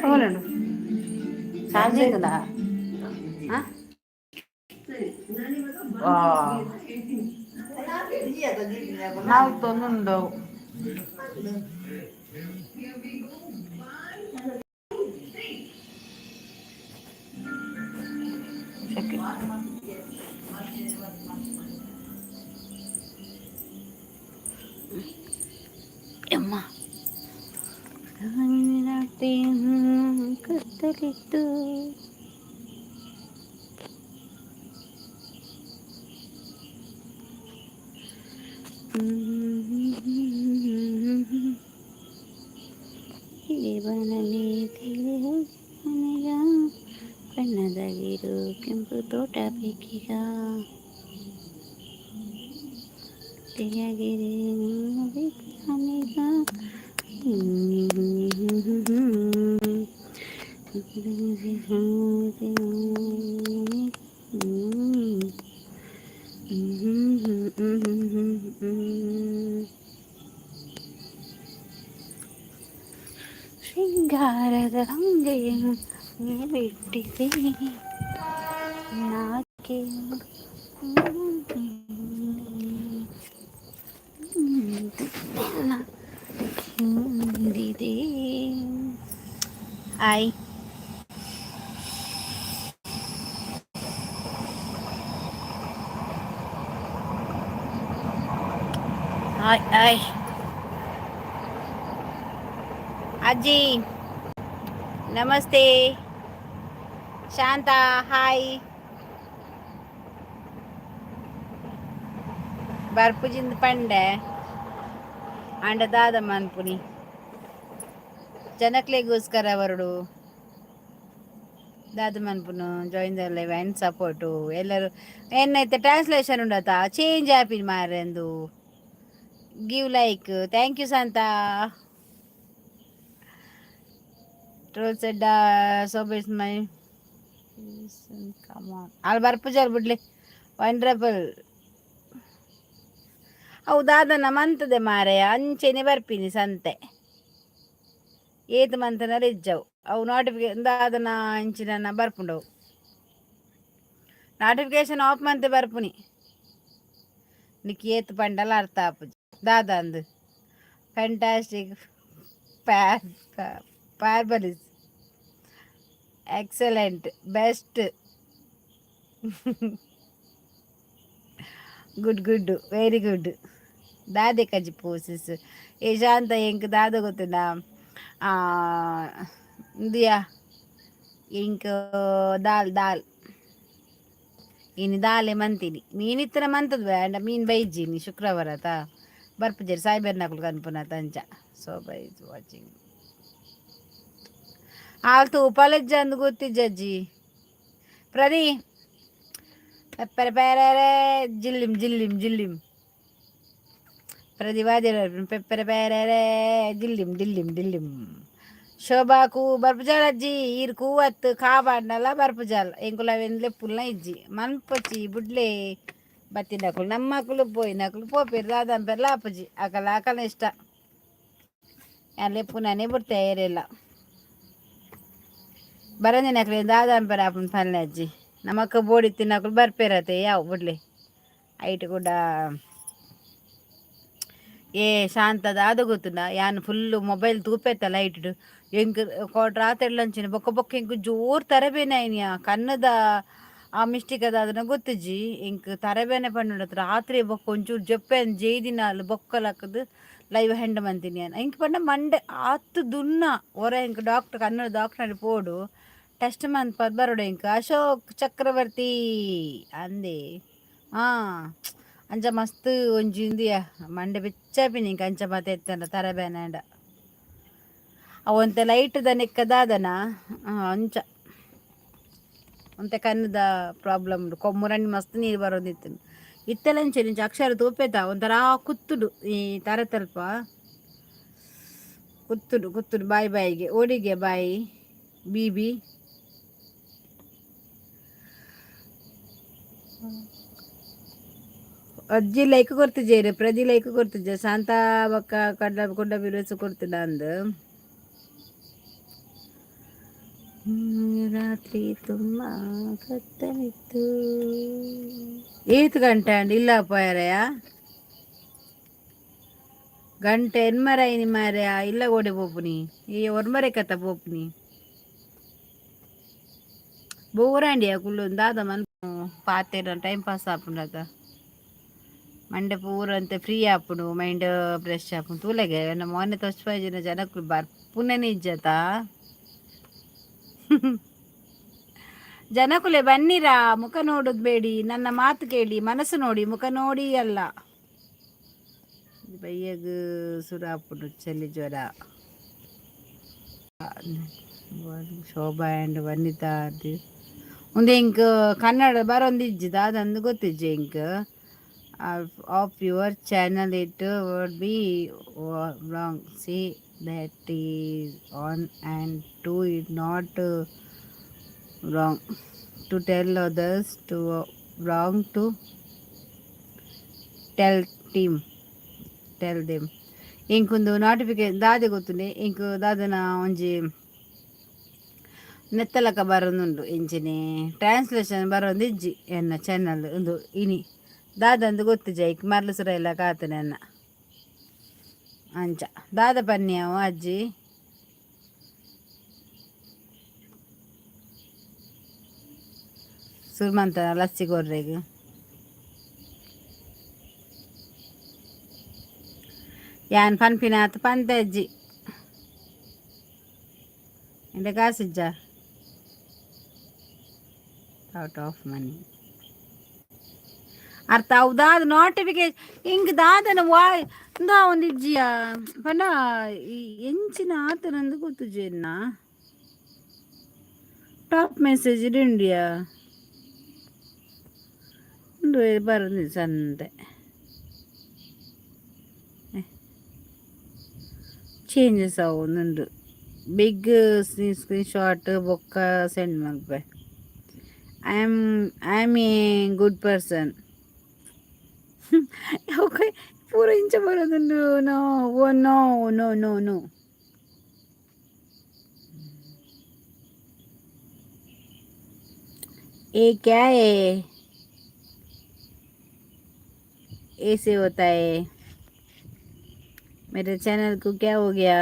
Phone charge ಆಯ್ತದಾ? ನಾಲ್ತೊಂದುಂಡವು. ಅಮ್ಮ ಕತ್ತಲಿತ್ತು. ಬಣ್ಣದಾಗಿರು ಕೆಂಪು ತೋಟ ಬೇಕೀಗ ತಿಳಿಯಾಗಿರಿ ನನಗ. ಶೃಂಗಾರದ ಗಂಗೆಯನ್ನು ಬಿಟ್ಟಿದೆ ನಾಕೆ. ಹಾಯ್ ಹಾಯ್ ಹಾಯ್ ಅಜ್ಜಿ, ನಮಸ್ತೆ. ಶಾಂತ, ಹಾಯ್. ಬರ್ಪುಜಿಂದ ಪಂಡೆ ಅಂಡ ದಾದ ಮನ್ಪುನಿ? ಜನಕ್ಲೆಗೋಸ್ಕರ ಬರಡು. ದಾದ ಮನ್ಪುನು? Join live and support. ಎಲ್ಲರೂ ಏನೈತೆ ಟ್ರಾನ್ಸ್ಲೇಷನ್ ಉಂಡತ ಚೇಂಜ್ ಆಪಿನ ಮಾರೆಂದು. Give like. Thank you Shanta. Trolls so my. ಅಲ್ಲಿ ಬರ್ಪುಜಾರ್ ಬಿಡ್ಲಿ. ವಂಡರ್ಫುಲ್. ಅವು ದಾದನ ಮಂತದೆ ಮಾರಾಯ, ಅಂಚೆನೆ ಬರ್ಪಿನಿ ಸಂತೆ. ಏತ್ ಮಂತನರ ಇಜ್ಜವು. ಅವು ನೋಟಿಫಿಕೇಶನ್ ದಾದನ ಅಂಚಿನ ಬರ್ಪುಂಡವು. Notification of ಮಂತೆ ಬರ್ಪುನಿ. ನಿಕ್ ಏತ್ ಪಂಡಲ ಅರ್ಥ ಆಪುಜಿ. ದಾದ ಅಂದು fantastic, fabulous, excellent, best, good good, very good. ದಾದೆ ಕಜಿ ಪೋಸಿಸ್ ಏ ಶಾಂತ, ಎಂಕ್ ದಾದ ಗೊತ್ತುಂಡ? ಇಂದಿಯಾ ಎಂಕ್ ದಾಲ್ ದಾಲ್ ಇನಿ ದಾಲೆ ಮಂತೀನಿ. ಮೀನ್ ಇತ್ತನ ಮಂತದ ಬೇಡ. ಮೀನ್ ಬೈಜ್ಜಿನಿ ಶುಕ್ರವಾರ ತಾ ಬರ್ಪುಜೆರ್ ಸಾಯ್ಬೆರ್ನಕುಲು ಕನ್ಪುನತ ಅಂಚ. ಸೊ ಬೈ is watching. ಆಲ್ ತೂಪಾಲೆಜ್ಜ ಅಂದ್ ಗೊತ್ತಿಜ್ಜಜ್ಜಿ. ಪ್ರದಿ ಪೆಪ್ಪರೆ ಪೇರೆ ಜಿಲ್ಲಿಂ ಜಿಲ್ಲಿಂ ಜಿಲ್ಲಿಂ. ಪ್ರತಿವಾದಿ ಪೆಪ್ಪರೆ ಪೇರೆ ಜಿಲ್ಲಿಂ ಡಿಲ್ಲಿಂ ಡಿಲ್ಲಿಂ. ಶೋಭಾಕು ಬರ್ಪುಜಾಲ ಅಜ್ಜಿ. ಈರ್ ಕೂವತ್ತು ಕಾಬಾಡ್ನಲ್ಲ ಬರ್ಪುಜಾಲ್. ಎಂಕುಲ ಅವೆನ್ ಲೆಪ್ಪುಲ್ನ ಇಜ್ಜಿ. ಮನ್ಪೊಚಿ ಬುಡ್ಲೆ. ಬತ್ತಿನಕುಲು ನಮ್ಮಕುಲು ಪೋಯಿನಕುಲು ಪೋಪೆರ್. ದಾದಂಪೆರ್ಲ ಆಪುಜಿ. ಅಕಲ ಅಕಲ್ನ ಇಷ್ಟ. ಯಾನ್ ಲೆಪ್ಪುನನೇ ಬುಡ್ತೆ ಏರೆಲ್ಲ. ಬರಂದಿನಕ್ಲೆ ದಾದಂಪೆರ್ ಆಪುಂಡು ಪನ್ಲೆ ಅಜ್ಜಿ. ನಮಕ್ ಬೋಡಿತ್ತಿನಕುಲು ಬರ್ಪೆರತೆ. ಯಾವು ಬುಡ್ಲೆ. ಐಟ್ ಕೂಡ ಏ ಶಾಂತ ದಾದ ಗೊತ್ತುಂಡ? ಯಾನ್ ಫುಲ್ಲು ಮೊಬೈಲ್ ತೂಪೆತ್ತ ಲೈಟ್ಡ್. ಎಂಕ್ ರಾತ್ರಿ ಬೊಕ್ಕ ಬೊಕ್ಕ ಎಂಕ್ ಜೋರ್ ತರಬೇನೆ ಆಯ್ನಿಯ. ಕಣ್ಣದ ಆ ಮಿಸ್ಟೇಕ್ ಅದನ್ನ ಗೊತ್ತಿಜ್ಜಿ. ಎಂಕ್ ತರಬೇನೆ ಪಂಡುಂಡತ್. ರಾತ್ರಿ ಬೊಕ್ಕ ಒಂಚೂರು ಜಪ್ಪೆನ್ ಜೈದಿನಾಲ್ ಬೊಕ್ಕ ಲಕ್ಕದು ಲೈವ್ ಹೆಂಡ್ ಮಂತೀನಿ ಯಾನ್. ಎಂಕ್ ಪಂಡ ಮಂಡೆ ಆತ್ ದುನ್ನ ಒರ ಎಂಕ್ ಡಾಕ್ಟರ್ ಕನ್ನಡ ಡಾಕ್ಟರ್ ಪೋಡು ಟೆಸ್ಟ್ ಮನ್ಪದ್ ಬರೋಡು ಎಂಕ್. ಅಶೋಕ್ ಚಕ್ರವರ್ತಿ ಅಂದೆ. ಹಾಂ, ಅಂಚ ಮಸ್ತ್ ಒಂಜಿ ಇಂದಿಯ ಮಂಡೆ ಬೆಚ್ಚಾಪಿನಿ ಎಂಕ್. ಅಂಚ ಮಾತ ಎತ್ತಂಡ ತರಬೇನೆ ಆಂಡ ಅವು ಒಂತೆ ಲೈಟ್ದ ನೆಕ್ಕ ದಾದನ ಅಂಚ ಒಂತೆ ಕಣ್ಣದ ಪ್ರಾಬ್ಲಮ್ ಉಂಡು. ಕೊಮ್ಮುರಂಡಿ ಮಸ್ತ್ ನೀರು ಬರೋದಿತ್ತು. ಇತ್ತೆಲ ಅಂಚೆ ನಿಂಚ ಅಕ್ಷರ ತೂಪೇತ ಒಂಥರ ಕುತ್ತುಡು. ಈ ತರತಲ್ಪ ಕುತ್ತುಡು ಕುತ್ತುಡು. ಬಾಯಿ ಬಾಯಿಗೆ ಓಡಿಗೆ ಬಾಯಿ ಬೀಬಿ. ಅಜ್ಜಿ ಲೈಕ್ ಕೊರ್ತಿಜೇರು, ಪ್ರತಿ ಲೈಕ್ ಕೊರ್ತಿದ್ದೆ. ಶಾಂತ ಬೊಕ್ಕ ಕಡ್ಲ ಕುಡ್ಡ ಬಿರುಸು ಕೊಡ್ತಿದ್ದ ಅಂದು. ರಾತ್ರಿ ತುಂಬ ಕತ್ತಲಿತ್ತು. ಏತ್ ಗಂಟೆ ಅಂಡ್ ಇಲ್ಲ ಪೋಯರೆಯ? ಗಂಟೆ ಎನ್ಮರೈನಿ ಮಾರ್ಯ, ಇಲ್ಲ ಓಡಿ ಪೋಪುನಿ. ಈ ಒರ್ಮರೆ ಕತ್ತ ಪೋಪುನಿ. ಬೋರಾಂಡಿಯ ಕುಲ್ಲು ದಾದ ಮನ್ ಪಾತೆರ ಟೈಮ್ ಪಾಸ್ ಆಪುಂಡತ. ಮಂಡೆ ಪೂರ ಅಂತೆ ಫ್ರೀ ಆಪುಂಡು, ಮೈಂಡ್ ಫ್ರೆಶ್ ಆಪುಂಡು. ತೂಲೆಗೆ ಎನ್ನ ಮೊನ್ನೆ ತೋಚ್ಪಾಯಿಜಿನ ಜನಕ್ಕುಲು ಬರ್ಪುನನೆ ಇಜ್ಜತ. ಜನಕುಲೆ ಬನ್ನಿರಾ, ಮುಖ ನೋಡುದು ಬೇಡಿ, ನನ್ನ ಮಾತು ಕೇಳಿ, ಮನಸ್ಸು ನೋಡಿ, ಮುಖ ನೋಡಿ ಅಲ್ಲ. ಬಯ್ಯಗ್ ಸುರು ಆಪುಂಡು ಚಳಿ ಜ್ವರ. ಶೋಭಾ ಆ್ಯಂಡ್ ವನಿತಾ ಅದು ಒಂದು ಇಂಕ್ ಕನ್ನಡ ಬರೊಂದಿಜ್ಜಿ, ದಾದಂದು ಗೊತ್ತಿಜ್ಜಿ ink. Of your channel, it would be wrong. See that is on and two it not wrong to tell others to wrong to tell team tell them. ಇಂಕೊಂದು ನೋಟಿಫಿಕೇಶನ್ ದಾದೆ ಗೊತ್ತುಂಡೆ? ಇಂಕ್ ದಾದನ ಒಂಜಿ ನೆತ್ತಲಕ ಬರೊಂದುಂಡು, ಇಂಚಿನೆ ಟ್ರಾನ್ಸ್ಲೇಷನ್ ಬರೊಂದು ಇಜ್ಜಿ ಎನ್ನ ಚಾನಲ್. ಉಂದು ಇನಿ ದಾದಂದು ಗೊತ್ತಿಜ್ಜ ಐಕ್ ಮರ್ಲು ಸುರ ಎಲ್ಲ ಕಾತನೆ ಅನ್ನ. ಅಂಚ ದಾದ ಪನ್ಯಾವು ಅಜ್ಜಿ? ಸುರ್ಮಂತ ಲಸ್ಸಿ ಕೊರ್ರೆಗ್. ಯಾನ್ ಪನ್ಪಿನಾತ್ ಪಂತೆ ಅಜ್ಜಿ ಎಂತ ಕಾಸಿಜ್ಜ? Out of money ಅರ್ಥ ಅವು ದಾದ ನೋಟಿಫಿಕೇಶನ್ ಹಿಂಗ್ ದಾದನ ವಾ ಇಂದಾ ಒಂದು ಇಜ್ಜಿಯ ಪಂಡ ಎಂಚಿನ ಆತನಂದು ಗೊತ್ತುಜೆನ್ನ. ಟಾಪ್ ಮೆಸೇಜ್ ಇಂಡಿಯಾ ಉಂದು ಬರಂದಿ ಸಂತೆ ಚೇಂಜಸ್ ಆವೊಂದುಂಡು. Big screen shot ಬೊಕ್ಕ send Malpe. I am a good person. Okay, ಪೂರ ಇಂಚ ಬರೋದುಂಡು. No, oh no no no no. ये क्या है? ऐसे होता है? मेरे चैनल को क्या हो गया?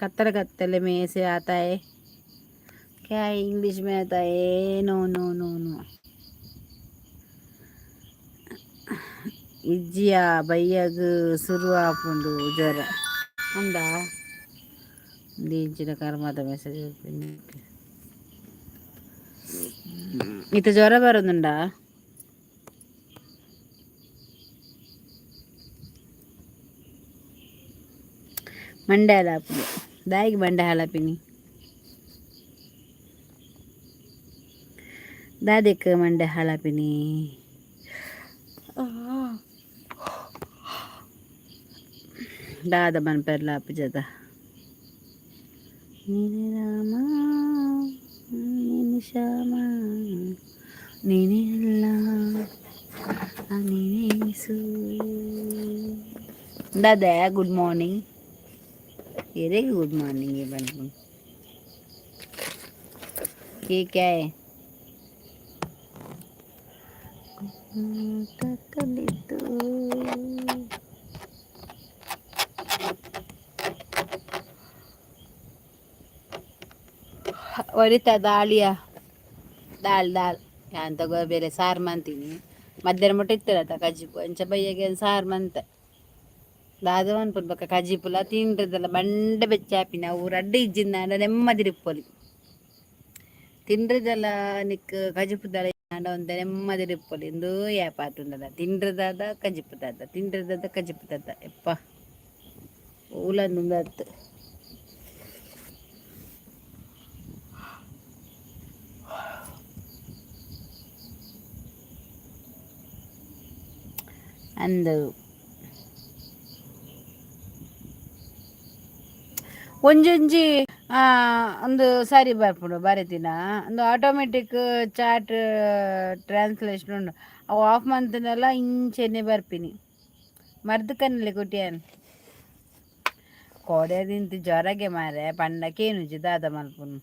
कत्तर कत्तले में ऐसे आता है क्या? इंग्लिश में आता है? No no no no. ಇಜ್ಜಿಯ, ಬಯ್ಯಗ್ ಸುರು ಆಪುಂಡು ಜ್ವರ ಉಂಡಾ? ಇಂಚಿನ ಕರ್ಮದ ಮೆಸೇಜ್. ಇತ್ತ ಜ್ವರ ಬರೋದುಂಡಾ? ಮಂಡೆ ಹಾಲಾಪುಂಡು. ದಾಯಿಗ್ ಮಂಡೆ ಹಾಲಾಪಿನಿ? ದಾದೆಕ್ ಮಂಡೆ ಹಾಳಾಪಿನಿ? ದಾದ ಮನ್ಪೆರ್ಲ ಆಪುಜದ. ನೀನೆ ರಾಮ, ನೀನೆ ಶ್ಯಾಮ, ನೀನೆ ಅಲ್ಲ, ನೀನೆ ಯೇಸು. ದಾದ ಗುಡ್ ಮಾರ್ನಿಂಗ್ ಏರೆಗ್? ಗುಡ್ ಮಾರ್ನಿಂಗ್ ಪನ್ಪುನು. ये क्या है? ಕತ್ತಲಿತ್ತು. ಒರಿತ ದಾಳಿಯ ದಾಲ್ ದಾಲ್ ಯಾನ್ ತಗೋ ಬೇರೆ ಸಾರು ಮಂತೀನಿ. ಮಧ್ಯಾಹ್ನ ಮುಟ್ಟ ಇತ್ತಿರತ್ತ ಕಜಿಪು. ಅಂಚ ಬಯ್ಯಗೆ ಸಾರು ಮಂತೆ. ದಾದ ಮನ್ಪುನು ಬೊಕ್ಕ ಕಜಿಪುಲ ತಿಂಡ್ರದಲ್ಲ ಬಂಡೆ ಬೆಚ್ಚ ಆಪಿನ. ಅವು ರಡ್ಡ್ ಇಜ್ಜಿಂದಾಂಡ ನೆಮ್ಮದಿ ಇಪ್ಪೊಲಿ. ತಿಂಡ್ರದಲ್ಲ ನಿಕ್ ಕಜಿಪುದಲ ಆಂಡ ಒಂತೆ ನೆಮ್ಮದಿ ಇಪ್ಪೊಲಿ. ಇಂದು ಏಪಾತುಂಡದ ತಿಂಡ್ರದಾದ ಕಜಿಪುದಾದ, ತಿಂಡ್ರದಾದ ಕಜಿಪುದಾದ, ಎಪ್ಪ ಉಲಂದುಂದತ್ತು. ಅಂದು ಒಂಜೊಂಜಿ ಒಂದು ಸರಿ ಬರ್ಪುಂಡು ಬರೆತಿನ. ಒಂದು automatic chat translation ಉಂಡು. ಅವು ಆಫ್ ಮಂತ್ನೆಲ್ಲ ಇಂಚೆನೆ ಬರ್ಪಿನಿ. ಮರ್ದ್ ಕನ್ನಲೆ ಕುಟಿಯನ್ ಕೋಡೆ ದಿಂತ ಜ್ವರಗೆ ಮಾರೆ ಪಂಡ ಕೇನುಜಿ ದಾದ ಮಲ್ಪುನು.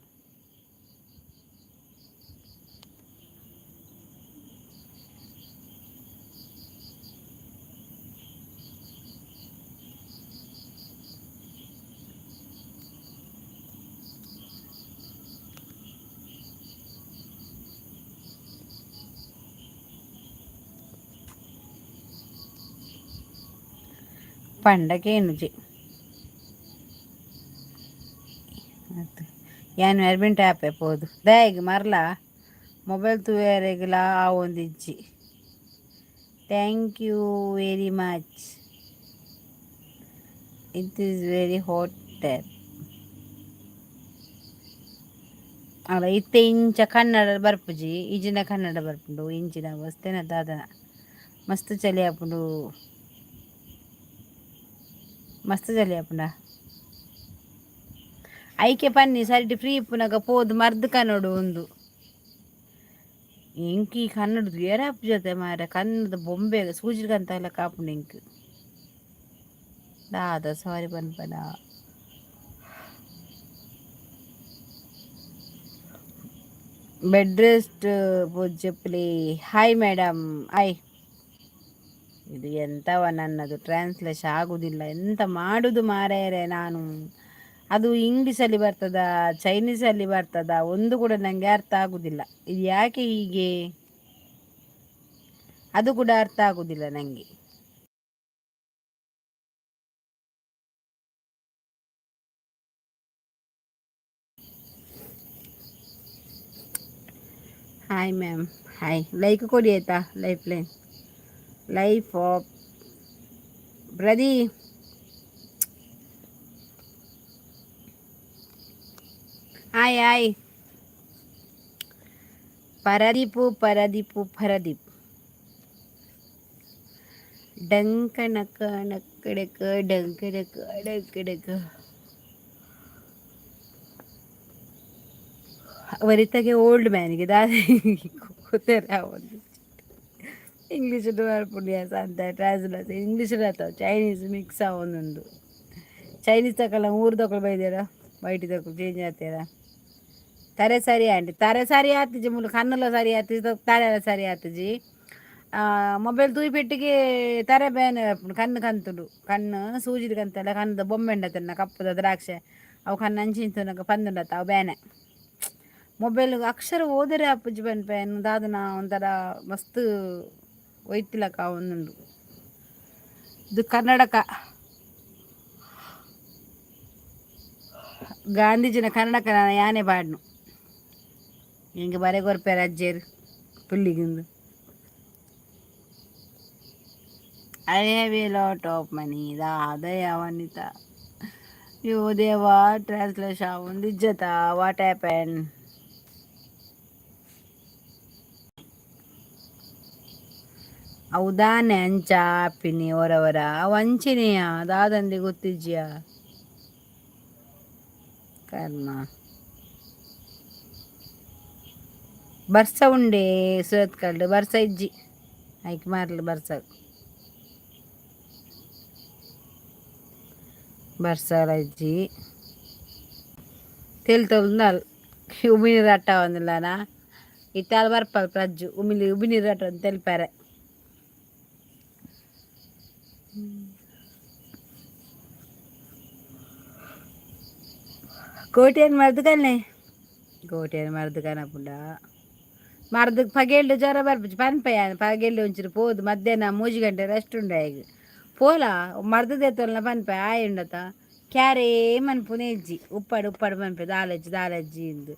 ಪಂಡ ಕೇನುಜಿ. ಯಾನ್ ಅಡ್ಮಿಂಟ್ ಆಪೆ ಪೋದು ದಾಯೆಗ್ ಮರ್ಲ mobile ತೂಯರೆಗ್ಲಾ ಆವೊಂದಿಜ್ಜಿ. Thank you very much. It is very hot. ಅಲ್ಲ ಇತ್ತೆ ಇಂಚ ಕನ್ನಡ ಬರ್ಪುಜಿ, ಇಜಿನ ಕನ್ನಡ ಬರ್ಪುಂಡು ಇಂಚಿನ ವಸ್ತೇನ ದಾದನ ಮಸ್ತ್ ಚಳಿ ಆಪುಂಡು, ಮಸ್ತ್ ಚಳಿ ಆಪುಂಡ. ಐಕೆ ಪನ್ನಿ ಸರಿಟ್ ಫ್ರೀ ಇಪ್ಪುನಗ ಪೋದು ಮರ್ದ್ ಕನ್ನಡ ಉಂದು. ಎಂಕ್ ಈ ಕನ್ನಡದ ಏರಾಪು ಜೊತೆ ಮಾರೆ ಕನ್ನಡದ ಬೊಂಬೆ ಸೂಜಿಗಂತ ಕಾಪುಂಡು ಎಂಕ್. ದಾದ ಸಾರಿ ಪನ್ಪನ. ಬೆಡ್ ರೆಸ್ಟ್ ಪೂಜ್ಯಪ್ಲಿ. Hi madam. Hi. ಇದು ಎಂತವ ನನ್ನದು ಟ್ರಾನ್ಸ್ಲೇಷನ್ ಆಗುದಿಲ್ಲ, ಎಂತ ಮಾಡುದು ಮಾರಾಯರೆ ನಾನು. ಅದು ಇಂಗ್ಲೀಷಲ್ಲಿ ಬರ್ತದ ಚೈನೀಸಲ್ಲಿ ಬರ್ತದ ಒಂದು ಕೂಡ ನನಗೆ ಅರ್ಥ ಆಗುದಿಲ್ಲ. ಇದು ಯಾಕೆ ಹೀಗೆ, ಅದು ಕೂಡ ಅರ್ಥ ಆಗುದಿಲ್ಲ ನನಗೆ. Hi ma'am. ಹಾಯ್. ಲೈಕ್ ಕೊಡಿ ಆಯ್ತಾ. Life line life of Pradi. Hi hi. Pradeep Pradeep Pradeep. ಡಂಕಣಕ ನಕ್ಕಡಕ ಡಂಕಡಕ ಡಂಕಡಕ. ವರಿತಗೆ ಓಲ್ಡ್ ಮ್ಯಾನ್ಗೆ ದಾದ ಕೂತಾರೆ ಒಂದು ಇಂಗ್ಲೀಷ್ ಬರ್ಪುಂಡು ಅಂತ ಟ್ರಾನ್ಸ್ಲೇಟ್ ಇಂಗ್ಲೀಷ್ ಆತಾವ ಚೈನೀಸ್ ಮಿಕ್ಸ್ ಆವೊಂದುಂಡು. ಚೈನೀಸ್ ತಕಲ ಊರು ಬೈದೇರ ಬೈಟಿ ತಕಲ್ ಚೇಂಜ್ ಆತೇರ. ತರೆ ಸರಿ ಆಂಟಿ, ತರೆ ಸರಿ ಆತಿಜಿ, ಮುಲು ಕಣ್ಣುಲ ಸರಿ ಆತಿಜಿ, ತರೆ ಸರಿ ಆತಿಜಿ. ಮೊಬೈಲ್ ತೂಯಿ ಪೆಟ್ಟಿಗೆ ತರೆ ಬೇನೆ ಕಣ್ಣು ಕಂತುಂಡು, ಕಣ್ಣು ಸೂಜಿದ ಕಂತಲ್ಲ ಕಣ್ಣದ ಬೊಂಬೆ ಉಂಡತನ್ನ ಕಪ್ಪುದ ದ್ರಾಕ್ಷೆ ಅವು ಕಣ್ಣು ಅಂಚಿಂತುನಗ ಪಂದುಂಡತ್ತ ಅವು ಬೇನೆ. ಮೊಬೈಲ್ ಅಕ್ಷರ ಓದರೆ ಅಪ್ಪುಜಿ ಪನ್ಪೆ ದಾದನ ಒಂಥರ ಮಸ್ತ್ ಒಯ್ತಿಲಕ ಒಂದುಂಡು. ಇದು ಕನ್ನಡಕ ಗಾಂಧೀಜಿನ ಕನ್ನಡಕ ನಾನು ಯಾನೆ ಪಾಡ್ನು ಹಿಂಗೆ ಬರೆ ಕೊರ್ಪೇರು ಅಜ್ಜೇರು ಪುಲ್ಲಿಗಿಂದು. I have a lot of money. ದಾದಯ ವನಿತಾ ಯೋ ದೇವಾ ಟ್ರಾನ್ಸ್ಲೇಷನ್ ಒಂದಿಜ್ಜತ. What happen? ಅವು ದಾನೆ ಅಂಚ ಆಪಿನಿ ಒರವರ ಅವು ಅಂಚಿನೆಯ ದಾದಂದಿ ಗೊತ್ತಿಜ್ಜಿಯ ಕರ್ಮ. ಬರ್ಸ ಉಂಡೆ ಸೂರತ್ಕಲ್ಡ್ ಬರ್ಸ ಇಜ್ಜಿ ಐಕ್ ಮಾರ್ಲು ಬರ್ಸ ಬರ್ಸಲ ಇಜ್ಜಿ. ತೆಲ್ ಉಮಿನೀರು ಅಟ್ಟ ಒಂದಿಲ್ಲನಾ ಇತ್ತಾಲ್ ಬರ್ಪಲ್ ಪ್ರಜ್ಜು ಉಮಿಲಿ ಉಬಿನೀರು ಅಟ್ಟ ಅಂತ ತೆಲ್ಪಾರೆ. ಕೋಟೆಯನ್ನು ಮರ್ದುಕಲ್ನೆ ಕೋಟೆಯನ್ನು ಮರ್ದುಕನಪುಂಡ ಮರ್ದಕ್ಕೆ ಪಗೆಲ್ಡು ಜ್ವರ ಬರ್ಪುಜಿ ಪನ್ಪೆ ಪಗೆಲ್ಡು ಒಂಚೂರು ಪೋದು ಮಧ್ಯಾಹ್ನ ಮೂಜಿ ಗಂಟೆ ರೆಸ್ಟ್ ಉಂಡು ಆಯ್ಗ್ ಪೋಲ ಮರ್ದು ದೇತೊಲ್ನ ಪನ್ಪೆ ಆಯ್ ಉಂಡತ ಕ್ಯಾರೇ ಮನ್ಪುನೆ ಇಜ್ಜಿ ಉಪ್ಪಾಡು ಉಪ್ಪಾಡು ಪನ್ಪೆ ದಾಲಜ್ಜಿ ದಾಲಜ್ಜಿ ಇಂದು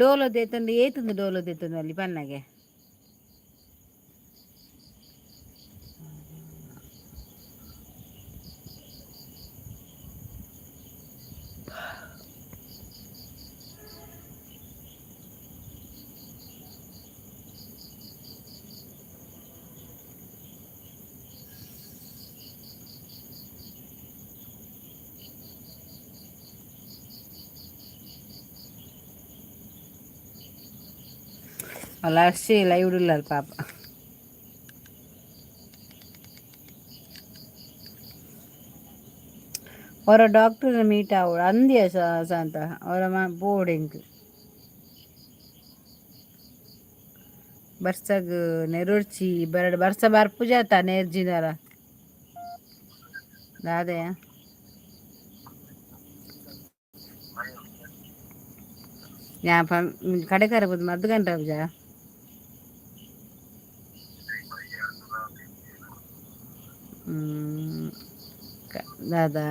ಡೋಲೋ ದೇತೊಂದು ಏತುಂದು ಡೋಲೋ ದೇತೊಂದು ಅಲ್ಲಿ ಪನ್ನಗೆ. ಅಲ್ಲ ಅರ್ಶಿ ಲೈವ್ ಇಲ್ಲ ಪಾಪ. ಒರ ಡಾಕ್ಟರ್ ಮೀಟ್ ಆವೊಡು ಅಂದ್ಯ ಶಾಂತ ಒರ ಬೋಡು ಎಂಕ್. ಬರ್ಸಗ್ ನೆರೊರ್ಚಿ ಬರಡ್ ಬರ್ಸ ಬರ್ಪುಜತ ನೇರ್ಜಿಂಡಲ ದಾದೆಯ. ಯಾನ್ ಪನ್ ಕಡೆಕಾರೆ ಪೋದು ಮರ್ದ್ ಕನ್ರಾಪುಜ. ದಾದಾ.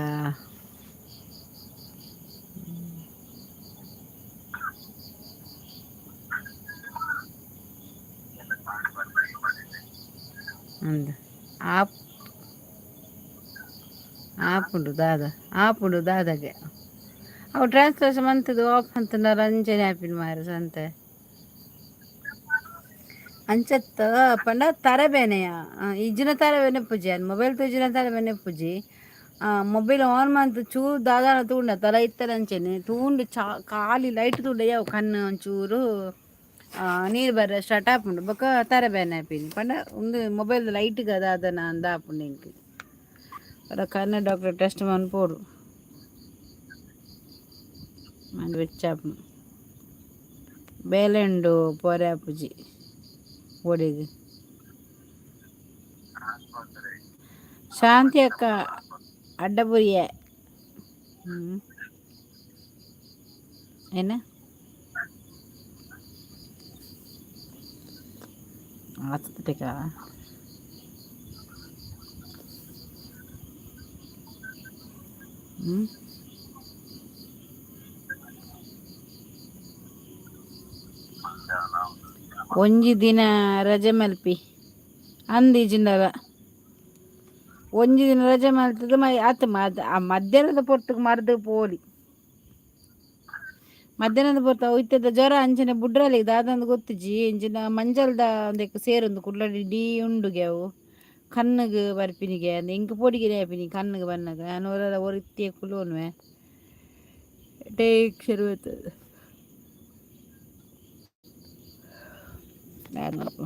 ಅಂದ್ ಆಪ್ ಆಪುಂಡು ದಾದ ಆಪುಂಡು ದಾದಗೆ ಅವು ಟ್ರಾನ್ಸ್ಲೇಷನ್ ಮಂತುದು ಆಫ್ ಮಂತುಂಡ ಅಂಚನೆ ಆಪಿನ ಮಾರ್ರೆ ಸಂತೆ. ಅಂಚತ್ತ ಪಂಡ ತರಬೇನೆಯ ಇಜ್ಜಿನ ತರಬೇನೆ ಇಪ್ಪುಜಿ ಯಾನ್ ಮೊಬೈಲ್ ತೂಜಿನ ತರಬೇನೆ ಇಪ್ಪುಜಿ ಮೊಬೈಲ್ ಆನ್ ಮಂತ್ ಚೂರು ದಾದಾನ ತೂಂಡ ತಲ ಇತ್ತಲಂಚನೆ ತೂಂಡ ಚಾ ಖಾಲಿ ಲೈಟ್ ತೂಂಡ ಯಾವು ಕಣ್ಣು ಒಂಚೂರು ನೀರು ಬರ್ರೆ ಸ್ಟಾರ್ಟ್ ಆಪುಂಡು ಬೊಕ ತರಬೇನೆ ಆಪಿನಿ ಪಂಡ ಉಂದು ಮೊಬೈಲ್ದ ಲೈಟ್ಗ್ ದಾದನ ಅಂದ್ ಆಪುಂಡು ಎಂಕ್. ಒರ ಕಣ್ಣು ಡಾಕ್ಟರ್ ಟೆಸ್ಟ್ ಮನ್ಪೊಡು ಮಂಡೆ ಬೆಚ್ಚ ಆಪುಂಡು ಬೇಲೆ ಉಂಡು ಪೋರೆ ಆಪುಜಿ ಓಡೆಗ್. ಶಾಂತಿ ಅಕ್ಕ ಅಡ್ಡಬುರಿಯೆ. ಹ್ಮ್ ಏನ ಆಸ್ಪತ್ರೆಗಾ? ಹ್ಮ್ ಒಂಜಿ ದಿನ ರಜೆ ಮಲ್ಪಿ ಅಂದ್ ಇಜಿಂಡಲ ಒಂಜಿ ದಿನ ರಜೆ ಮಲ್ತುದು ಮೈ ಅತ್ ಆ ಮಧ್ಯಾಹ್ನದ ಪೊರ್ತುಗು ಮರ್ದ್ ಪೋಲಿ. ಮಧ್ಯಾಹ್ನದ ಪೊರ್ತು ಅವು ಇತ್ತೆದ ಜ್ವರ ಅಂಚನೆ ಬುಡ್ರಲಿ ದಾದಂದ್ ಗೊತ್ತುಜಿ ಇಂಚಿನ ಮಂಜಲ್ದ ಉಂದೆಕ್ ಸೇರೊಂದು ಕುಡ್ಲಡ್ ಇಡೀ ಉಂಡುಗೆ ಅವು ಕಣ್ಣುಗ್ ಬರ್ಪಿನಿಗೆ ಅಂದ್ ಎಂಕ್ ಪೋಡಿಗೆನೆ ಆಪಿನಿ ಕಣ್ಣುಗ್ ಬನ್ನಗ ಯಾನ್ ಒರ ಒರಿತ್ಯೆ ಕುಲೋನುವೆ ಟೇಕ್ ಶುರು ಆತುಂಡು. ದಾದ ಮಲ್ಪು.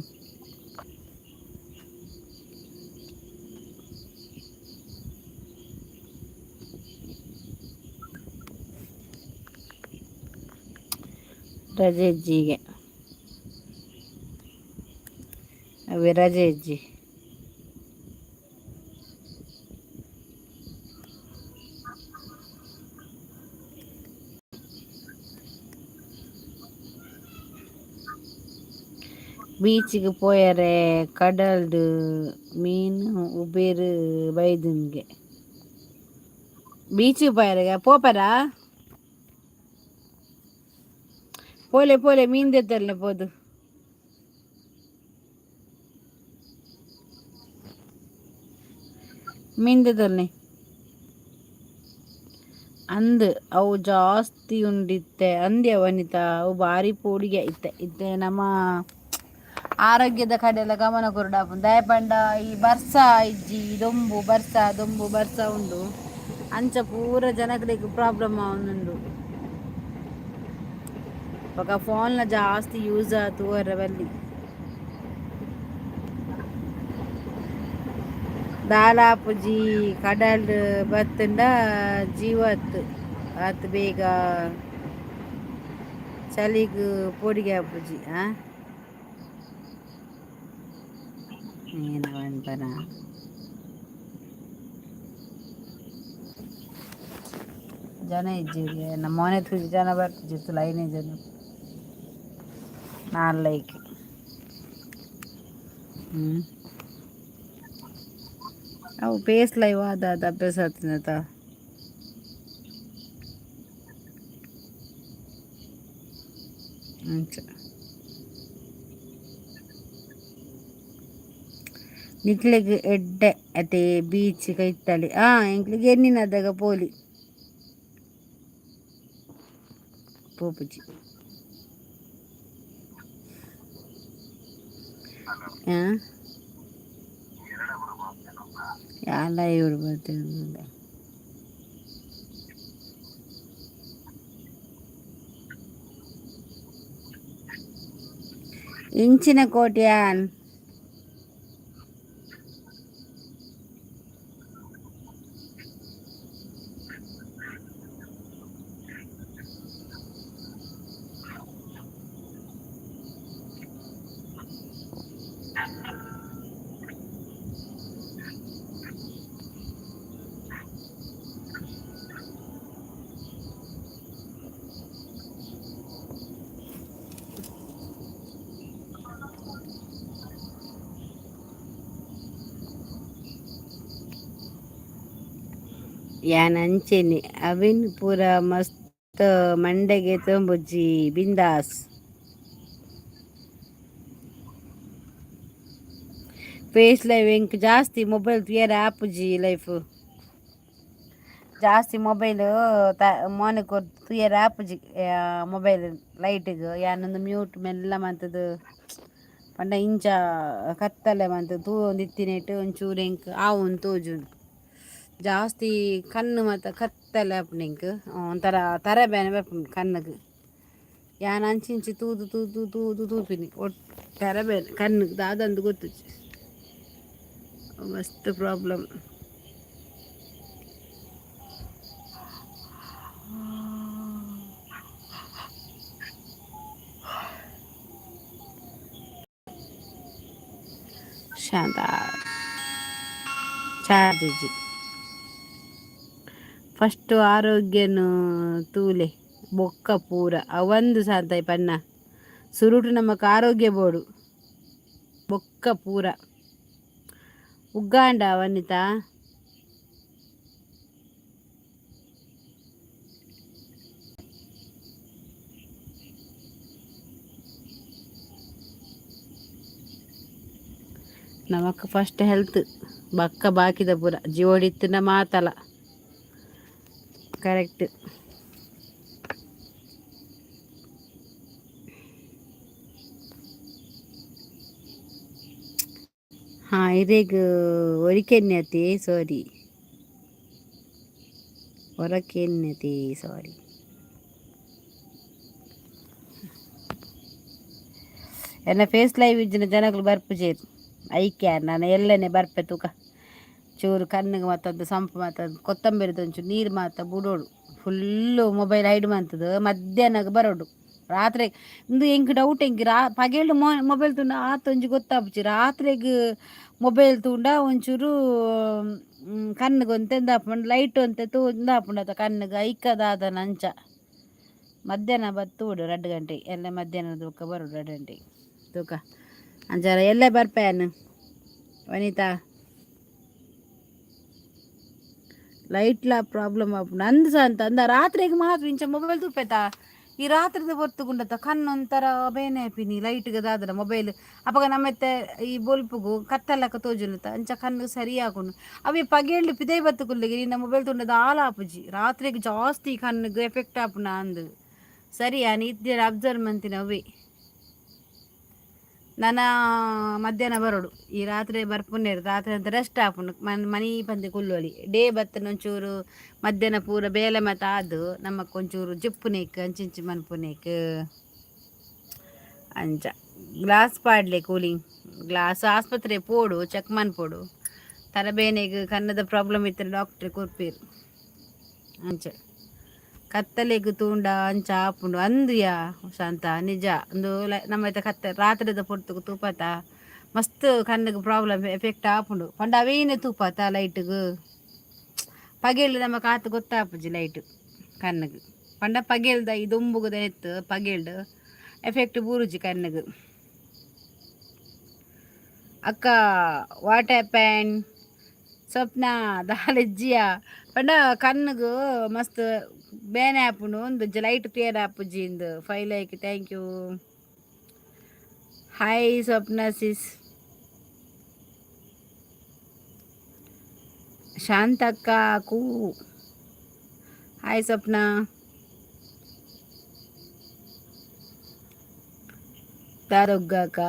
ರಜೆ ಇಜ್ಜಿ ಈಗ ಅವ್ವೆ ರಜೆ ಇಜ್ಜಿ. ಬೀಚಿಗ್ ಪೋಯೆರೆ ಕಡಲ್ಡ್ ಮೀನ್ ಉಬೇರ್ ಬೈದ್ಂಡ್ಗೆ. ಬೀಚಿಗ್ ಪೋಯೆರೆಗೆ ಪೋಪೆರಾ? ಪೋಲೆ ಪೋಲೆ ಮೀನ್ ದೆತ್ತಲ್ಲೆ ಪೋದು. ಮೀನ್ ದೆತೊನ್ಲೆ. ಅಂದ್ ಅವು ಜಾಸ್ತಿ ಉಂಡಿತ್ತೆ ಅಂದ್ಯ ವನಿತಾ ಅವು ಬಾರಿ ಪೋಡಿಗೆ ಇತ್ತೆ ಇತ್ತೆ ನಮ್ಮ ಆರೋಗ್ಯದ ಕಡೆಲ್ಲ ಗಮನ ಕೊರೊಡಾಪುಂಡು ದಾಯೆ ಪಂಡ ಈ ಬರ್ಸ ಇಜ್ಜಿ ದೊಂಬು ಬರ್ಸ ದೊಂಬು ಬರ್ಸ ಉಂಡು ಅಂಚ ಪೂರ ಜನಕ್ಲೆಗ್ ಪ್ರಾಬ್ಲಮ್ ಆವೊಂದುಂಡು. ಬೊಕ ಫೋನ್ ಲ ಜಾಸ್ತಿ ಯೂಸ್ ತೂವರೆ ಬಲ್ಲಿ. ದಾಲ ಆಪುಜಿ ಕಡಲ್ ಬತ್ತುಂಡ ಜೀವ ಅತ್ ಆತ್ ಬೇಗ ಚಳಿಗ್ ಪೋಡಿಗೆ ಆಪುಜಿ ಆ. ಏನ ಪನ್ಪನ. ಜನ ಇಜ್ಜೆರ್ ಎನ್ನ ಮೋನೆ ತೂದು ಜನ ಬರ್ಪುಜೆರ್ ತೂಲ ಐನೆ ಜನ ನಾಲ್ ಲೈಕ್. ಹ್ಮ್ ಅವು ಪೇಸ್ ಲೈವ್ ಆದ್ ಆದ್ ಅಭ್ಯಾಸ ಆತಿನತ. ಅಂಚ. ನಿಕ್ಲೆಗ್ ಎಡ್ಡೆ ಅತೆ ಬೀಚ್ ಕೈತಲೆ ಆ ಎಂಕ್ಲೆಗ್ ಎನ್ನಿನದಗ ಪೋಲಿ. ಪೋಪುಜಿ. ಆ ಯಾನ್ಲ ಇವ್ರು ಬರ್ತೇನೆ. ಇಂಚಿನ ಕೋಟ್ಯಾನ್. ಯಾನ್ ಅಂಚೆನೆ ಅವೆನ್ ಪೂರ ಮಸ್ತ್ ಮಂಡೆಗ್ ದೆತೊಂಬುಜಿ ಬಿಂದಾಸ್. ಫೇಸ್ ಲೈವ್ ಎಂಕ್ ಜಾಸ್ತಿ ಮೊಬೈಲ್ ತೂಯೆರೆ ಆಪುಜಿ ಲೈಫ್. ಜಾಸ್ತಿ ಮೊಬೈಲ್ ತ ಮೋನೆ ಕೊರ್ದು ತೂಯೆರೆ ಆಪುಜಿ ಮೊಬೈಲ್ ಲೈಟ್ಗ್ ಯಾನೊಂದು ಮ್ಯೂಟ್ ಮೆಲ್ಲ ಮಂತುದು ಪಂಡ ಇಂಚ ಕತ್ತಲೆ ಮಂತ್ ತೂವೊಂದಿತ್ತಿನೆಟ್ ಒಂಚೂರು ಎಂಕ್ ಆವುಂದು ತೋಜುಂಡು. ಜಾಸ್ತಿ ಕಣ್ಣು ಮಾತ ಕತ್ತಲೆ ಆಪುಂಡು ಎಂಕ್ ಒಂಥರ ತರೆ ಬೇನೆ ಬರ್ಪುಂಡು ಕಣ್ಣುಗ್. ಯಾನ್ ಅಂಚಿ ಇಂಚಿ ತೂದು ತೂದು ತೂದು ತೂಪಿನಿ ಒಟ್ಟು ತರೆ ಬೇನೆ ಕಣ್ಣುಗ್ ದಾದಂದ್ ಗೊತ್ತುಜ್ಜಿ ಮಸ್ತ್ ಪ್ರಾಬ್ಲಮ್. ಶಾಂತ ಚಾರ್ಜ್ ಇಜ್ಜಿ. ಫಸ್ಟ್ ಆರೋಗ್ಯನು ತೂಲೆ ಬೊಕ್ಕ ಪೂರ ಅವಂದು ಸಾಂತಾಯಿ ಪನ್ನ ಸುರುಟು ನಮಕ್ ಆರೋಗ್ಯ ಬೋಡು ಬೊಕ್ಕ ಪೂರ ಉಗ್ಗಾಂಡ ವನಿತಾ. ನಮಕ್ ಫಸ್ಟ್ ಹೆಲ್ತ್ ಬೊಕ್ಕ ಬಾಕಿದ ಪೂರ ಜೀವೊಡಿತ್ತಿನ ಮಾತಲ ಕರೆಕ್ಟ್. ಹಾ ಇರೆಗ್ ಒರಿಕೆನ್ಯತೆ ಸಾರಿ ಒರಕೆನ್ಯತೆ ಸಾರಿ. ಎನ್ನ ಫೇಸ್ ಲೈವ್ ಇಜ್ಜಿನ ಜನಕುಲು ಬರ್ಪುಜೆರ್ ಐಕೆ ನಾನು ಎಲ್ಲನೆ ಬರ್ಪೆ ತೂಕ. ಚೂರು ಕಣ್ಣಿಗೆ ಮತ್ತೊಂದು ಸಂಪು ಮಾತ ಕೊತ್ತಂಬರಿದ ಒಂಚೂರು ನೀರು ಮಾತ ಬುಡೋಡು ಫುಲ್ಲು ಮೊಬೈಲ್ ಹೈಡ್ ಮಂತುದು ಮಧ್ಯಾಹ್ನಗ್ ಬರೋಡು ರಾತ್ರೆ ಇಂದು ಎಂಕ್ ಡೌಟ್ ಎಂಕ್ ರಾ ಪಗೆಲ್ ಮೊಬೈಲ್ ತೂಂಡ ಆತೊಂಜಿ ಗೊತ್ತಾಪುಜಿ ರಾತ್ರೆಗ್ ಮೊಬೈಲ್ ತೂಂಡ ಒಂಚೂರು ಕಣ್ಣಿಗ್ ಒಂತೆ ಇಂದಾಪುಂಡು ಲೈಟ್ ಒಂತೆ ತೂ ಇಂದಾಪುಂಡು ಅತ ಕಣ್ಣಿಗ್ ಐಕ ದಾದನ ಅಂಚ ಮಧ್ಯಾಹ್ನ ಬತ್ತ್ ತೂವೊಡು ರಡ್ಡ್ ಗಂಟೆ ಎಲ್ಲೆ ಮಧ್ಯಾಹ್ನದ ಬೊಕ್ಕ ಬರೋಡು ರಡ್ಡ್ ಗಂಟೆಗ್ ತೂಕ ಅಂಚ ಎಲ್ಲೆ ಬರ್ಪೆ ಯಾನ್ ವನಿತಾ. ಲೈಟ್ಲ ಪ್ರಾಬ್ಲಮ್ ಆಪುಂಡು ಅಂದ್ ಸಂತ ಅಂದ ರಾತ್ರೆಗ್ ಮಾತ್ರ ಇಂಚ ಮೊಬೈಲ್ ತೂಪೆತ ಈ ರಾತ್ರಿದ ಪೊರ್ತುಗುಂಡತ ಕಣ್ಣು ಒಂಥರ ಬೇನೆ ಆಪಿನಿ ಲೈಟ್ಗ್ ದಾದನ ಮೊಬೈಲ್ ಅಪಗ ನಮ್ಮೆತ್ತೆ ಈ ಬೊಲ್ಪುಗು ಕತ್ತಲಕ ತೋಜುಂಡುತ ಅಂಚ ಕಣ್ಣು ಸರಿ ಆಪುಂಡು ಅವೇ ಪಗೆಲ್ಡ್ ಪಿದಯಿ ಬತ್ತ್ ಕುಲ್ಲುಗೆ ನಿನ್ನ ಮೊಬೈಲ್ ತೂಂಡ ದಾಲ ಆಪುಜಿ ರಾತ್ರೆಗ್ ಜಾಸ್ತಿ ಕಣ್ಣುಗ್ ಎಫೆಕ್ಟ್ ಆಪುನ ಅಂದ್ ಸರಿ ಯಾನ್ ಇತ್ತೆ ಅಬ್ಸರ್ವ್ ಮಂತಿನ ಅವ್ವೇ. ನನ ಮಧ್ಯಾಹ್ನ ಬರೋಡು ಈ ರಾತ್ರಿ ಬರ್ಪುನೇರು ರಾತ್ರಿ ಅಂತ ರೆಸ್ಟ್ ಆಪುಂಡು ಮನ್ ಮನಿ ಪಂತೆ ಕುಲ್ಲೊಲಿ ಡೇ ಬತ್ತನ ಒಂಚೂರು ಮಧ್ಯಾಹ್ನ ಪೂರ ಬೇಲೆ ಮಾತ ಆದ್ ನಮಕ್ ಒಂಚೂರು ಜೆಪ್ಪುನೇಕ್ ಅಂಚಿಂಚಿ ಮನ್ಪುನೇಕ್ ಅಂಚ ಗ್ಲಾಸ್ ಪಾಡ್ಲೆ ಕೂಲಿಂಗ್ ಗ್ಲಾಸ್ ಆಸ್ಪತ್ರೆ ಪೋಡು ಚೆಕ್ ಮನ್ಪೊಡು ತಲೆಬೇನೆಗ್ ಕಣ್ಣದ ಪ್ರಾಬ್ಲಮ್ ಇತ್ತರೆ ಡಾಕ್ಟ್ರ್ ಕೊರ್ಪೆರ್ ಅಂಚ ಕತ್ತಲೆಗ್ ತೂಂಡ ಅಂಚ ಆಪುಂಡು ಅಂದ್ಯಾ ಶಾಂತ ನಿಜ ಉಂದು ನಮ್ಮ ಇತ್ತೆ ಕತ್ತೆ ರಾತ್ರಿದ ಪೊರ್ತುಗು ತೂಪತ ಮಸ್ತ್ ಕಣ್ಣಿಗ್ ಪ್ರಾಬ್ಲಮ್ ಎಫೆಕ್ಟ್ ಆಪುಂಡು ಪಂಡ ಅವೇನೆ ತೂಪತ ಲೈಟ್ಗ್ ಪಗೆಲ್ ನಮಕ್ ಆತ್ ಗೊತ್ತಾಪುಜಿ ಲೈಟ್ ಕಣ್ಣಿಗ್ ಪಂಡ ಪಗೆಲ್ದ ಈ ದೊಂಬುಗುದ ಎತ್ತು ಪಗೆಲ್ಡ್ ಎಫೆಕ್ಟ್ ಬೂರುಜಿ ಕಣ್ಣಿಗ್. ಅಕ್ಕ what happen ಸ್ವಪ್ನ ದಾಲ ಇಜ್ಜಿಯಾ ಪಂಡ ಕಣ್ಣಿಗ್ ಮಸ್ತ್ ಬೇನೆ ಆಪುಂಡು ಉಂದು ಲೈಟ್ ತೂಯೆರೆ ಆಪುಜಿ ಇಂದು five like thank you. Hi Swapna sis. Shantakka ಕೂ ಹಾಯ್ ಸ್ವಪ್ನ. ದಾದ ಉಗ್ಗಾಕ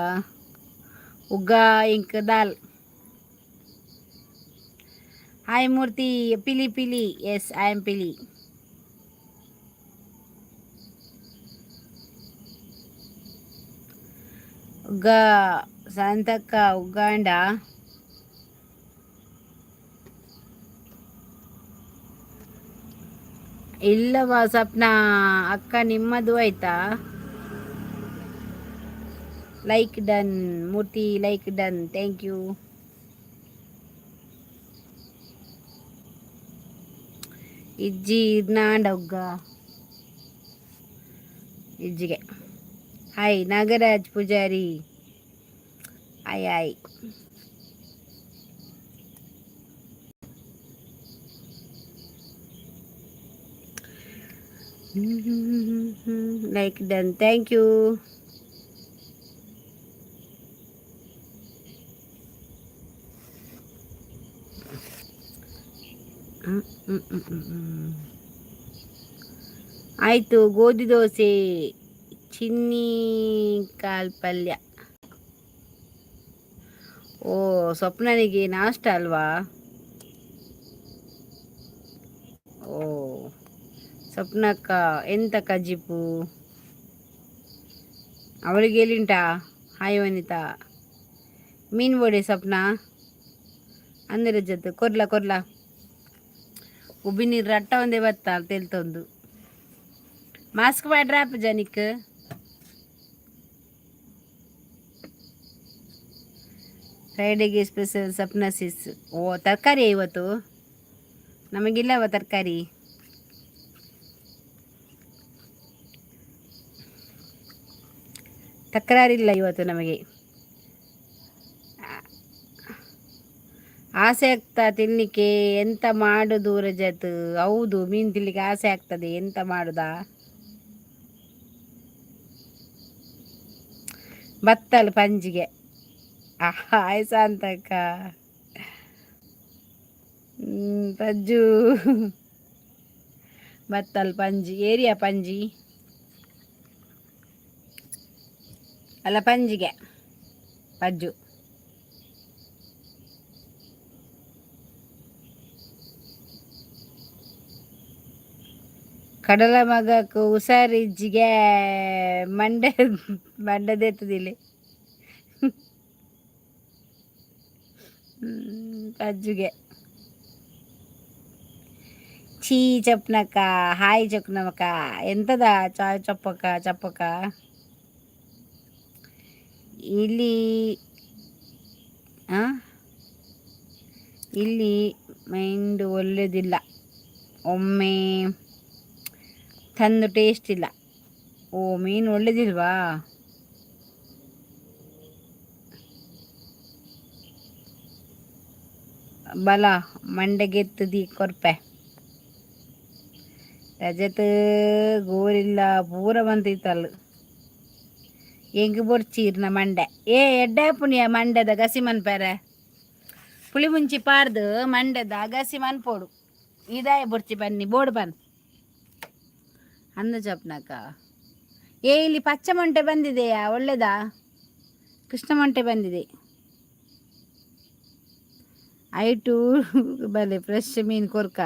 ಉಗ್ಗ ಇಂಕ್ ದಾಲ್. ಹಾಯ್ ಮೂರ್ತಿ ಪಿಲಿ ಪಿಲಿ ಎಸ್ I am ಪಿಲಿ. ಉಗ್ಗ ಶಾಂತಕ್ಕ ಉಗ್ಗಾಂಡ. ಇಲ್ಲವ ಸ್ವಪ್ನ ಅಕ್ಕ ನಿಮ್ಮದು ಆಯ್ತಾ. Like done Murthy like done thank you. ಇಜ್ಜಿ ಇರ್ನಾಂಡ ಉಗ್ಗ ಇಜ್ಜಿಗೆ. Hi Nagaraj Pujari hi hi. Like done, thank you. ಆಯಿತು, ಗೋಧಿ ದೋಸೆ, ಚಿನ್ನಿ ಕಾಲ್ ಪಲ್ಯ. ಓ, ಸ್ವಪ್ನನಿಗೆ ನಾಷ್ಟ ಅಲ್ವಾ? ಓ ಸ್ವಪ್ನಕ್ಕ, ಎಂತ ಕಜಿಪು ಅವಳಿಗೆ ಎಲ್ಲಿಂಟಾ? ಹಾಯ್ ವನಿತಾ. ಮೀನು ಬೋಡೆ ಸ್ವಪ್ನ ಅಂದರೆ ಜೊತೆ ಕೊರ್ಲ ಕೊರ್ಲ. ಉಬ್ಬಿ ನೀರು ರಟ್ಟ ಒಂದೇ ಬತ್ತ ತೆಲ್ತೊಂದು. ಮಾಸ್ಕ್ ಪಾಡ್ರಾಪ್ ಜನಿಕ್. ಫ್ರೈಡೆಗೆ ಸ್ಪೆಷಲ್ ಸಪ್ನ ಸಿಸ್. ಓ, ತರಕಾರಿ ಇವತ್ತು ನಮಗಿಲ್ಲವ ತರಕಾರಿ. ತಕರಾರಿಲ್ಲ ಇವತ್ತು ನಮಗೆ. ಆಸೆ ಆಗ್ತಾ ತಿನ್ನಲಿಕ್ಕೆ, ಎಂತ ಮಾಡುದು ರಜತ್? ಹೌದು, ಮೀನು ತಿನ್ಲಿಕ್ಕೆ ಆಸೆ ಆಗ್ತದೆ, ಎಂತ ಮಾಡುದಾ? ಬತ್ತಲ್ ಪಂಜಿಗೆ. ಆಯ್ಸ ಅಂತಕ್ಕ ಪಜ್ಜು ಬತ್ತಲ್ ಪಂಜಿ ಏರಿಯಾ ಪಂಜಿ ಅಲ್ಲ, ಪಂಜಿಗೆ ಪಜ್ಜು. ಕಡಲ ಮಗಕ್ಕೆ ಹುಷಾರಿಜ್ಜಿಗೆ ಮಂಡೆ ಮಂಡದೆತ್ತದಿಲ್ಲ ಪಜ್ಜುಗೆ. ಚೀ ಚಪ್ನಕ್ಕ, ಹಾಯ್ ಚೊಕ್ನಮಕ್ಕ. ಎಂತದ ಚಾಯ್ ಚೊಪ್ಪಕ್ಕ ಚಪ್ಪಕ್ಕ? ಇಲ್ಲಿ ಇಲ್ಲಿ ಮೈಂಡ್ ಒಳ್ಳೆದಿಲ್ಲ, ಒಮ್ಮೆ ತಂದು ಟೇಸ್ಟ್ ಇಲ್ಲ. ಓ, ಮೀನು ಒಳ್ಳೇದಿಲ್ವಾ? ಬಲ ಮಂಡೆಗೆತ್ತದಿ ಕೊರ್ಪೆ ರಜತ್. ಗೋರಿಲ್ಲ ಪೂರ ಬಂತಿತ್ತಲ್ಲ. ಎಂಗ್ ಬೊರ್ಚೀರ್ನ ಮಂಡೆ. ಏ ಎಡ್ಡೆ ಪುನಿಯ ಮಂಡೆದ ಗಸಿ ಮನ್ಪೆರೆ. ಪುಳಿ ಮುಂಚಿ ಪಾರ್ದು ಮಂಡೆದ ಗಸಿ ಮನ್ಪೋಡು. ಇದಾಯ ಬೊರ್ಚಿ ಬನ್ನಿ ಬೋಡು ಬನ್ ಅಂದ ಚಪ್ನಕ. ಏ, ಇಲ್ಲಿ ಪಚ್ಚ ಮೊಂಟೆ ಬಂದಿದೆಯಾ? ಒಳ್ಳೆದಾ? ಕೃಷ್ಣ ಮೊಂಟೆ ಬಂದಿದೆ. ಐಟು ಬಲೆ ಫ್ರೆಶ್ ಮೀನು ಕೊರ್ಕ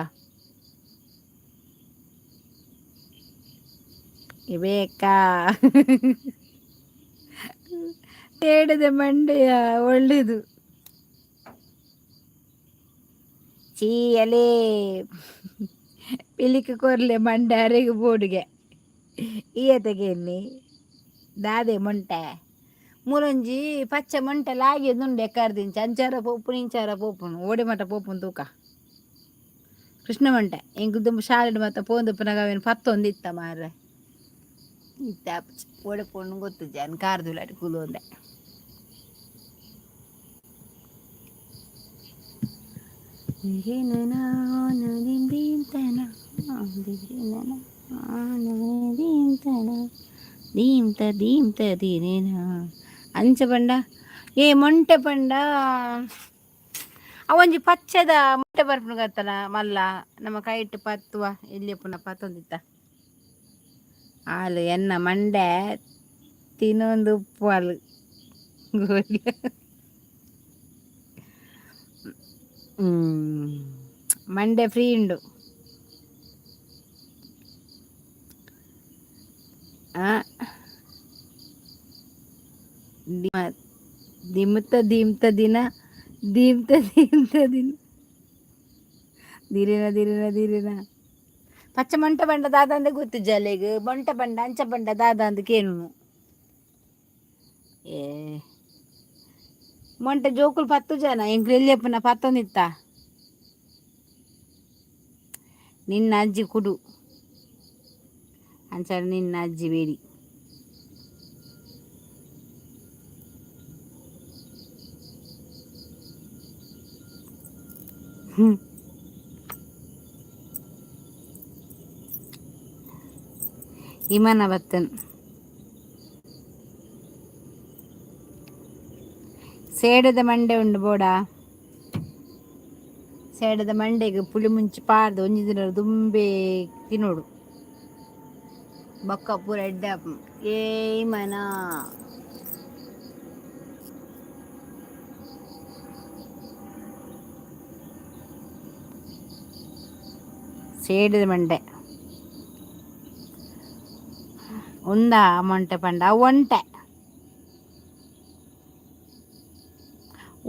ಬೇಕಾ? ತೇಡದ ಮಂಡೆಯ ಒಳ್ಳೆದು. ಚೀ ಅಲೇ ಪಿಲಿಕ್ ಕೊರ್ಲೆ ಮಂಡೆ ಅರೆಗೆ ಬೋಡಿಗೆ. ಈಯತೆಗೆ ದಾದೆ ಮೊಂಟೆ ಮುರಂಜಿ ಪಚ್ಚೆ ಮೊಂಟೆ ಲಾಗಿ ದುಂಡೆ ಕರ್ದಿಂಚ ಅಂಚಾರ ಪೋಪುನು ಇಂಚಾರ ಪೋಪುನು ಓಡೆ ಮಟ್ಟ ಪೋಪುನು ತೂಕ. ಕೃಷ್ಣ ಮೊಂಟೆ ಎಂಕ್ ದುಂಬು ಶಾಲೆಡ್ ಮತ್ತ ಪೋಂದುಪ್ಪುನಗ ಅವೇನು ಪತ್ತೊಂದು ಇತ್ತ ಮಾರ್ರೆ. ಇತ್ತೆ ಆಪುಜಿ. ಓಡೆ ಪೋಂಡು ಗೊತ್ತುಜ್ಜಿ. ಅನ್ ಕಾರ್ದುಲಾಡಿ ಕುಲೋಂದೆ. ದೀಂತ ದೀಂತ ದೀನೇನ ಅಂಚ ಪಂಡ. ಏ ಮೊಂಟೆ ಪಂಡ ಅವೊಂಜಿ ಪಚ್ಚದ ಮೊಂಟೆ ಬರ್ಪುನ ಗತ್ತನ ಮಲ್ಲ ನಮ್ಮ ಕೈಟ್ ಪತ್ತುವ ಎಲ್ಲಿಯಪ್ಪುನ ಪತ್ತೊಂದಿತ್ತ ಆಲು ಎನ್ನ ಮಂಡೆ ತಿನ್ನೊಂದು ಉಪ್ಪು ಅಲು. ಮಂಡೆ ಫ್ರೀ ಉಂಡು. ದಿಮ್ತ ದಿಮ್ತ ದಿನ ದೀಮ್ತ ದೀಮ್ತ ದಿನ ದಿರಿನ ದಿರಿನ ದಿರಿನ. ಪಚ್ಚ ಮಂಟ ಬಂಡ ದಾದ ಗೊತ್ತು ಜಲೆಗ್. ಬೊಂಟ ಬಂಡ ಅಂಚ ಬಂಡ ದಾದ ಅಂದ್ ಕೇನುನು. ಏ ಮೊಂಟೆ ಜೋಕುಲು ಪತ್ತು ಜನ ಎಂಕ್ಲು ಎಲ್ಲಿಯಪ್ಪನ ಪತ್ತೊಂದಿತ್ತ. ನಿನ್ನ ಅಜ್ಜಿ ಕುಡು ಅಂಚ ನಿನ್ನ ಅಜ್ಜಿ ಬೇಡಿ. ಇಮನ ಬತ್ತನ್. ಸೇಡದ ಮಂಡೆ ಉಂಡು ಬೋಡ. ಸೇಡದ ಮಂಡೆಗೆ ಪುಳಿ ಮುಂಚಿ ಪಾಡ್ದು ಒಂಜಿ ದಿನ ದುಂಬೆ ತಿನೋಡು. ಬೊಕ್ಕ ಪೂರ ಎಡ್ಡೆ ಆಪುಂಡು. ಏಯ್ ಮನ ಸೇಡದ ಮಂಡೆ ಉಂದಾ ಮೊಂಟೆ ಪಂಡ ಒಂಟೆ.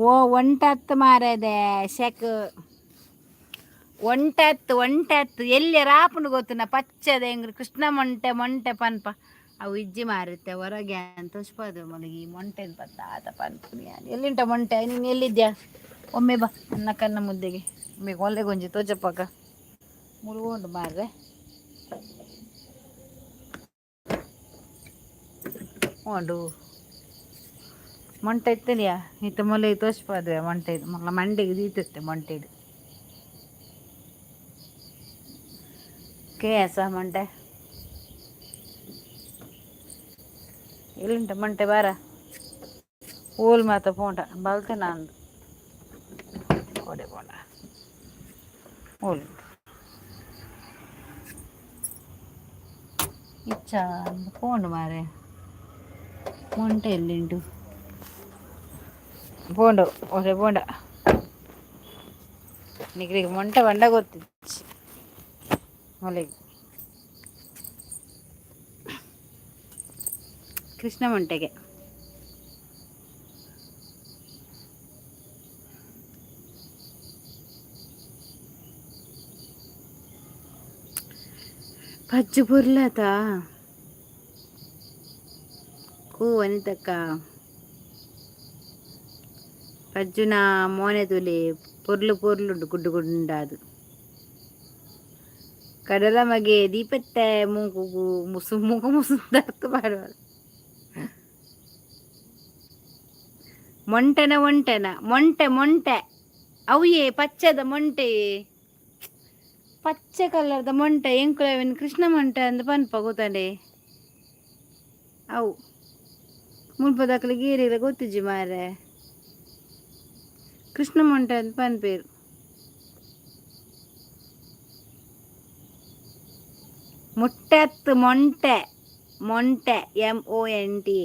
ಓ ಒಂಟತ್ತು ಮಾರದೆ ಶೆಕ್ ಒಂಟತ್ತು ಒಂಟತ್ತು ಎಲ್ಲಿ ರಾಪುಂಡು ಗೊತ್ತುನ ಪಚ್ಚದ ಎಂಗ್ರು ಕೃಷ್ಣ ಮೊಂಟೆ ಮೊಂಟೆ ಪನ್ಪ. ಅವು ಇಜ್ಜಿ ಮಾರುತ್ತೆ ಹೊರಗೆ ಅಂತ ತೋಚ್ಪದು ಮಲಗಿ ಮೊಂಟೆ ಪತ್ತ ಆತ ಪನ್ಪುನಿ. ಎಲ್ಲಿಂಟ ಮೊಂಟೆ? ನೀನು ಎಲ್ಲಿದ್ಯಾ? ಒಮ್ಮೆ ಬಾ ನನ್ನ ಕಣ್ಣ ಮುದ್ದೆಗೆ. ಒಮ್ಮೆ ಒಲ್ಲೆಗೊಂಜಿ ತೋಚಪ್ಪಾಕ ಮುಳುಗೊಂಡು ಮಾರ್ರೆ. ಉಂಡು ಮೊಂಟೆ ಇತ್ತಲಿಯಾ ಇತ್ತ ಮೊಲೆ ತೋಚ್ಪದುವೆ ಮೊಂಟೆ. ಮೊಲ ಮಂಡೆಗೆ ದೀತಿತ್ತೆ ಮೊಂಟೆದು. ಕೆ ಆಸ ಮೊಂಟೆ? ಎಲ್ಲಿಂಟ ಮೊಂಟೆ? ಬಾರ ಓಲ್ ಮಾತ ಪೋಂಡ ಬಲ್ತೆ ನಂದು ಓಡೆ ಪೋಂಡ ಓಲ್ ಇಚ್ಚ ಪೋಂಡು ಮಾರೆ. ಮೊಂಟೆ ಎಲ್ಲಿಂಟು? ಪೋಂಡು ಒರೆ ಪೋಂಡ. ನಿಗ್ರಿಗೆ ಮೊಂಟೆ ಬಂಡ ಗೊತ್ತಿಚ್ಚಿ ಮೊಲೆಗೆ. ಕೃಷ್ಣ ಮೊಂಟೆಗೆ ಪಜ್ಜು ಪುರ್ಲತ ಕೂ ವನಿತಕ್ಕ. ಪಜ್ಜುನ ಮೋನೆ ತುಲಿ ಪೊರ್ಲು ಪೊರ್ಲುಂಡು ಗುಡ್ಡು ಗುಂಡಾದು. ಕಡಲ ಮಗೆ ದೀಪತ್ತೆ ಮೂಕುಗು ಮುಸು ಮೂಕು ಮುಸು ದರ್ತು ಪಾಡುವ. ಮೊಂಟೆನ ಒಂಟೆನ ಮೊಂಟೆ ಮೊಂಟೆ ಅವುಯೇ ಪಚ್ಚದ ಮೊಂಟೆ, ಪಚ್ಚೆ ಕಲರ್ದ ಮೊಂಟೆ. ಎಂಕುಲವೇನು ಕೃಷ್ಣ ಮೊಂಟೆ ಅಂದ್ ಪನ್ಪ ಗೊತ್ತಂಡೆ. ಅವು ಮುಲ್ಪದಕ್ಲೆಗ್ ಏರೆಗ್ಲ ಗೊತ್ತಿಜ್ಜಿ ಮಾರ್ರೆ. ಕೃಷ್ಣ ಮೊಂಟೆ ಅಂದ್ ಪನ್ಪೆರ್. ಮುಟ್ಟೆ ಅತ್ತ್ ಮೊಂಟೆ ಮೊಂಟೆ, MONTA.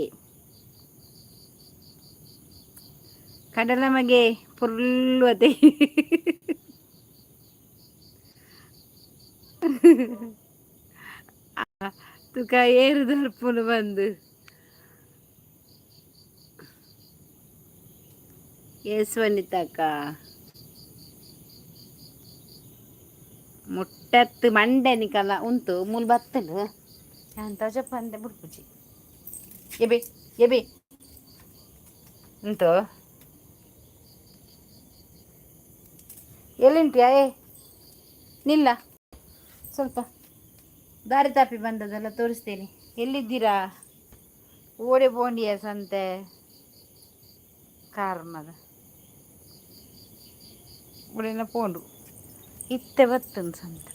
ಕಡಲ ಮಗೆ ಪೊರ್ಲು ಅತೆ. ತುಕ ಏರು ದರ್ಪುನು ಬಂದು. ಎಸ್ ವನಿತಕ್ಕ, ಮುಟ್ಟತ್ತು ಮಂಡೆ ನಿಕಲ ಉಂತು ಮೂಲು ಬತ್ತಲು ಯಾನ್ ತೋಜಪ್ಪಂದೆ ಬುಡ್ಪುಜಿ. ಎಬೆ ಎಬೆ ಉಂತು. ಎಲ್ಲಿಂಟಿಯಾ? ಏ ನಿಲ್ಲ ಸ್ವಲ್ಪ, ದಾರಿ ತಾಪಿ ಬಂದದೆಲ್ಲ ತೋರಿಸ್ತೇನೆ. ಎಲ್ಲಿದ್ದೀರಾ? ಓಡೆ ಬೋಂಡಿಯ ಸಂತೆ ಕಾರ್ಮದ ಒಡೆನ ಪೋಂಡು ಇತ್ತೆ ಬತ್ತನ್ ಸಂತೆ.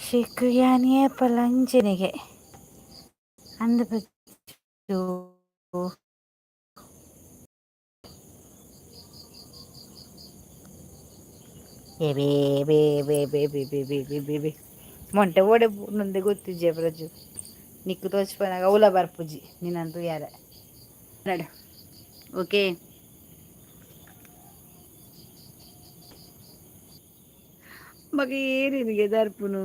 ಶಿಕ್ ಯಾನ್ ಏಪಲ ಅಂಚೆನೆಗೆ ಅಂದ್ ಪಚ್ಚು. ಏ ಬೇ ಬೇ ಬೇ ಬೇ ಬೇ ಬೇ ಬೇ ಬೇ ಬೇ ಬೇ ಮೊಂಟೆ ಓಡೆ ಪೋಂಡುಂದೆ ಗೊತ್ತಿಜ್ಜೆ ಪ್ರಜು. ನಿಕ್ಕ್ ತೋಚ್ಪನಗ ಅವುಲ ಬರ್ಪುಜಿ ನಿನ್ನನ್ ತೂಯರೆ ನಡು. ಓಕೆ ಮಗ ಏರಿನಿಗೆ ದರ್ಪುನು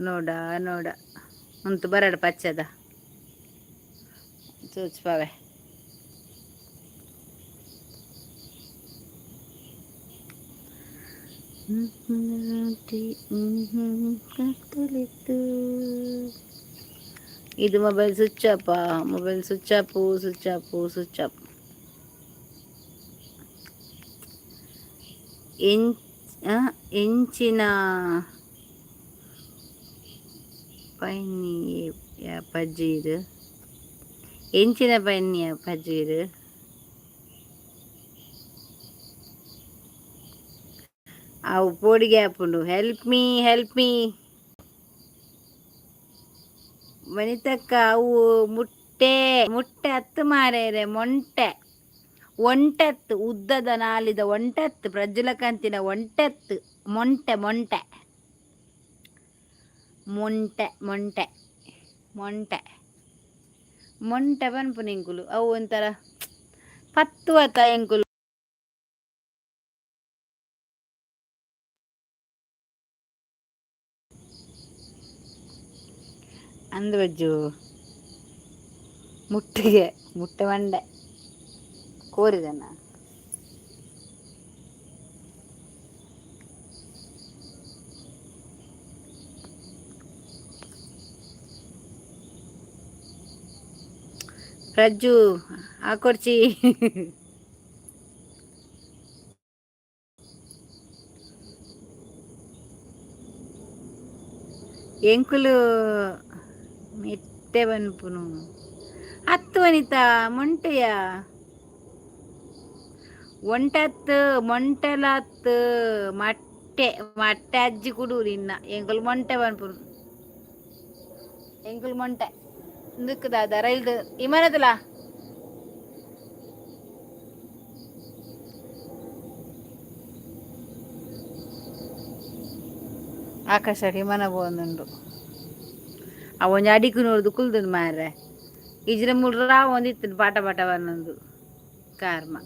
ನೋಡ ನೋಡ ಉಂತು ಬರಡ ಪಚ್ಚದ ತೋಚ್ಪವೆ. ಇದು mobile switch off, mobile switch off, switch off, switch off. ಎಂಚಿನ ಪೈನಿ ಪಜ್ಜಿ ಇದು? ಎಂಚಿನ ಬನ್ನಿಯ ಪಜೀರು? ಅವು ಪೋಡಿಗೆ ಆಪುಂಡು. Help me, help me. ವನಿತಕ್ಕ, ಅವು ಮುಟ್ಟೆ, ಮುಟ್ಟೆ ಅತ್ತು ಮಾರೇರೆ, ಮೊಂಟೆ, ಒಂಟೆತ್ತು. ಉದ್ದದ ನಾಲಿದ ಒಂಟೆತ್ತು, ಪ್ರಜ್ವಲಕಂತಿನ ಒಂಟೆತ್ತು. Monte, Monte, Monte, Monte, Monte, Monte ಪನ್ಪುನ ಎಂಕುಲು. ಅವು ಒಂಥರ ಪತ್ತು ಅತ್ತ ಎಂಕುಲು. ಅಂದು ಬಜ್ಜು, ಮುಟ್ಟಿಗೆ, ಮುಟ್ಟೆ, ಮಂಡೆ ಕೋರಿದನ. ಪ್ರಜ್ಜು ಹಾಕೊಡ್ಚಿ. ಎಂಕುಲು ಮೆತ್ತೆ ಪನ್ಪುನು. ಅತ್ತು ವನಿತಾ, ಮೊಂಟೆಯ, ಒಂಟತ್ತು, ಮೊಂಟೆಲತ್ತು, ಮಟ್ಟೆ, ಮಟ್ಟೆ. ಅಜ್ಜಿ ಕುಡು ನಿನ್ನ. ಎಂಕುಲು ಮೊಂಟೆ ಪನ್ಪುನು, ಎಂಕುಲು ಮೊಂಟೆ. ಇಂದಕ್ಕೆ ರೈಲ್ದು ವಿಮಾನದಲ್ಲ. ಆಕಾಶ ವಿಮಾನ ಪೋವೊಂದುಂಡು. ಆ ಒಂಜಿ ಅಡಿಕು ನೋಡ್ದು ಕುಲ್ದುಂಡು ಮಾರ್ರೆ. ಇಜ್ರ ಮೂಲು ರಾವ್ ಒಂದಿತ್ತು, ಪಾಟ ಪಾಟ ಒಂದೊಂದು ಕಾರ್ಮ.